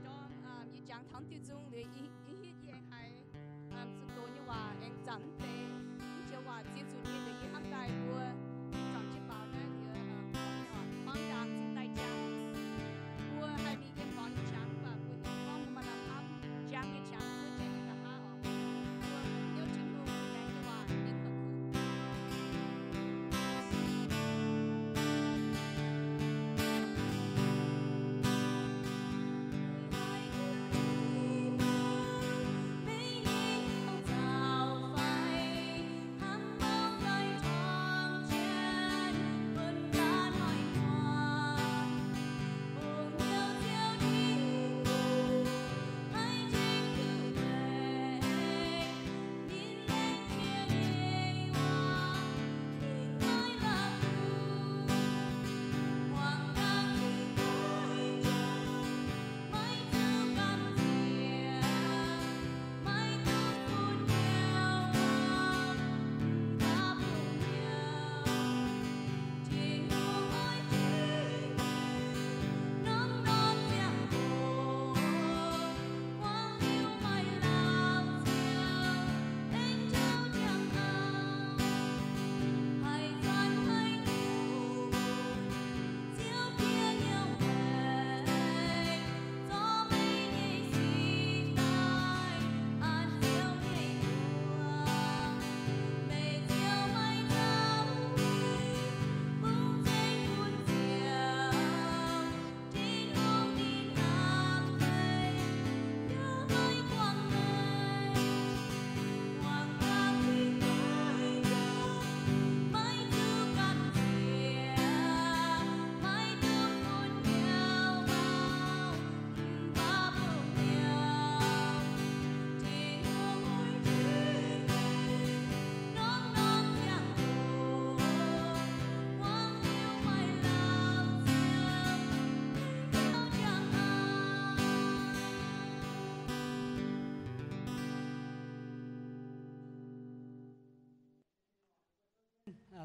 Ndorm yie jangx taux diuh nzung liuz, yie hiuv yie aengx haiz zuqc doz nyei waac aengx zanc mv deix. Mv joux waac ziex nzunc nyei liuz yie hnamv daaih mbuo juangc jienv baaux naaiv liuz, hmuangv ndaangc cingx daaih jangx. Mbuo haih mingh yiem muangx nyei qangx, mv baac mbuo hiuv gorngv mbuo maaih lamh hnamv jangx nyei qangx zuov jienv yiem nqa'haav oc. Mbuo hnyouv Tin-Hungh laengz nyei waac mingh la'kuqv.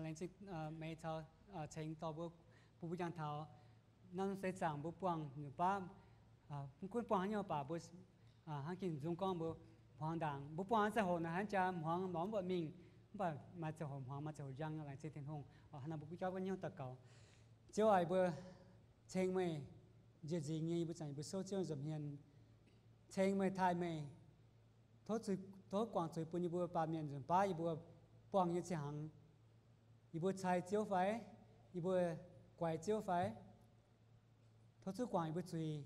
Laengz zingh meih caux ceng dorh mbuo, bun mbuo jangx taux norm seix zaangc mbuo buangh nzunc baav, mv gunv buangh haaix nyungc baac mbuo hnangv ginh nzung gorngv mbuo hmuangx ndaangc. Mbuo buangh ziangh hoc naaic hnangv jaa hmuangx lorz mv buatc mingh, mv baac maaih ziangh hoc hmuangx, maaih ziangh hoc njang. Laengz zingh Tin-Hungh. Hnangv naaic mbuo gunv jauv wuov hnyouv daux gaux. Ziouv aac, mbuo ceng meih njiec nzingx nyei, yie mbuo zanc yie mbuo souv Ziouv nza'hmien, ceng meih, taaih meih, tov guangc zuiz bun yie mbuo baamh mienh nzunc baav yie mbuo buangh nyei zinh hnaangx, yie mbuo cai Ziouv fai, yie mbuo guaix Ziouv fai. Tov Ziouv guangc yie mbuo zuiz,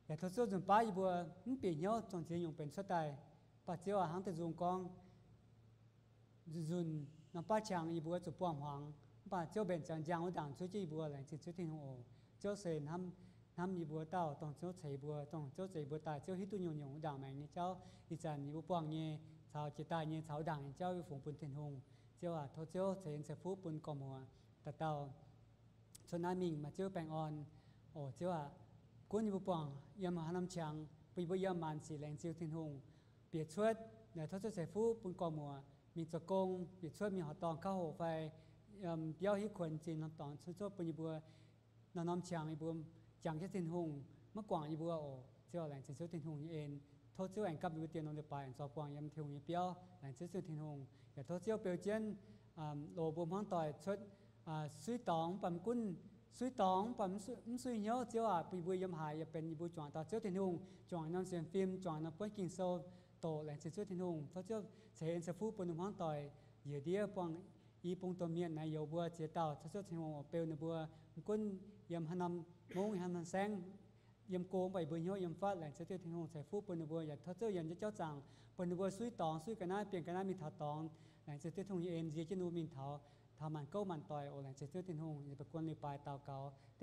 yaac tov Ziouv nzunc baav yie mbuo mv bieqc hnyouv zong ziex nyungc benx cuotv daaih. Mv baac Ziouv aac, hnangv deix nzung gorngv, nzunc norm baav qangx yie mbuo zuqc buangh hmuangx, mv baac Ziouv mbenc ziangx njang wuov ndaangc zuov jienv yie mbuo. Laengz zingh Ziouv Tin-Hungh oc. Ziouv se hnamv, hnamv yie mbuo dauh, dongh Ziouv ceix yie mbuo, dongh Ziouv ceix yie mbuo daaih, Ziouv hiuv duqv nyungc-nyungc wuov ndaangc maengc nyei jauv, ih zanc yie mbuo buangh nyei, caux jiex daaih nyei, caux wuov ndaangc nyei jauv yie fungx bun Tin-Hungh. Ziouv aac, tov Ziouv ceix en ceix fuqv bun gorx-muoz dauh dauh. Cuotv naaiv mingh maaih Ziouv baengh orn. O Ziouv aac, gunv yie mbuo buangh yiem haaix norm qangx, bun yie mbuo yiem maanc sic laengz zingh Tin-Hungh. Bieqc cuotv, tov Ziouv ceix fuqv bun gorx-muoz mingh zoux gong, bieqc cuotv mingh horqc dorngh kauv hoc fai yiem biauv hitv kuonx zinh norm dorngx, cuotv bun yie mbuo norm-norm qangx yie mbuo jangx jienv Tin-Hungh, maiv guangc yie mbuo oc. Ziouv aac, laengz zingh Ziouv Tin-Hungh nyei en. Tov Ziouv aengx gapv yie mbuo dien longx leiz-baaix aengx zorqv buangh yiem Tin-Hungh nyei biauv. Laengz Ziouv Ziouv Tin-Hungh. Yaac tov Ziouv beu jienv loz mbuo hmuangv doic cuotv suiv dorngx mv baac mv gunv, suiv dorngx mv baac mv suiv hnyouv. Ziouv aac, bun yie mbuo yiem haaix yaac benx yie mbuo juangc dauh Ziouv Tin-Hungh, juangc norm sienx fim, juangc norm buonv Ging-Sou doqc. Laengz zingh Ziouv Tin-Hungh, tov Ziouv ceix en ceix fuqv bun ninh hmuangv doic njiec ndiev buangh i bung domh mienh naaiv youz mbuo ziex dauh. Tov Ziouv Tin-Hungh oix beu ninh mbuo mv gunv yiem haaix norm mungv, haaix norm saengv, yiem go mv baac yie mbuo hnyouv yiem fatv. Laengz zingh Ziouv Tin-Hungh ceix fuqv bun ninh mbuo, yaac tov Ziouv yiem jauv zaangc bun ninh mbuo suiv dorngx, suiv ga'naaiv, bienh ga'naaiv mingh taux dorngx. Laengz zingh Ziouv Tin-Hungh nyei en nzie jienv ninh mbuo mingh taux, taux maanc gouv maanc doic oc. Laengz zingh Ziouv Tin-Hungh. Yie mbuo guon liuz baaix daux gaux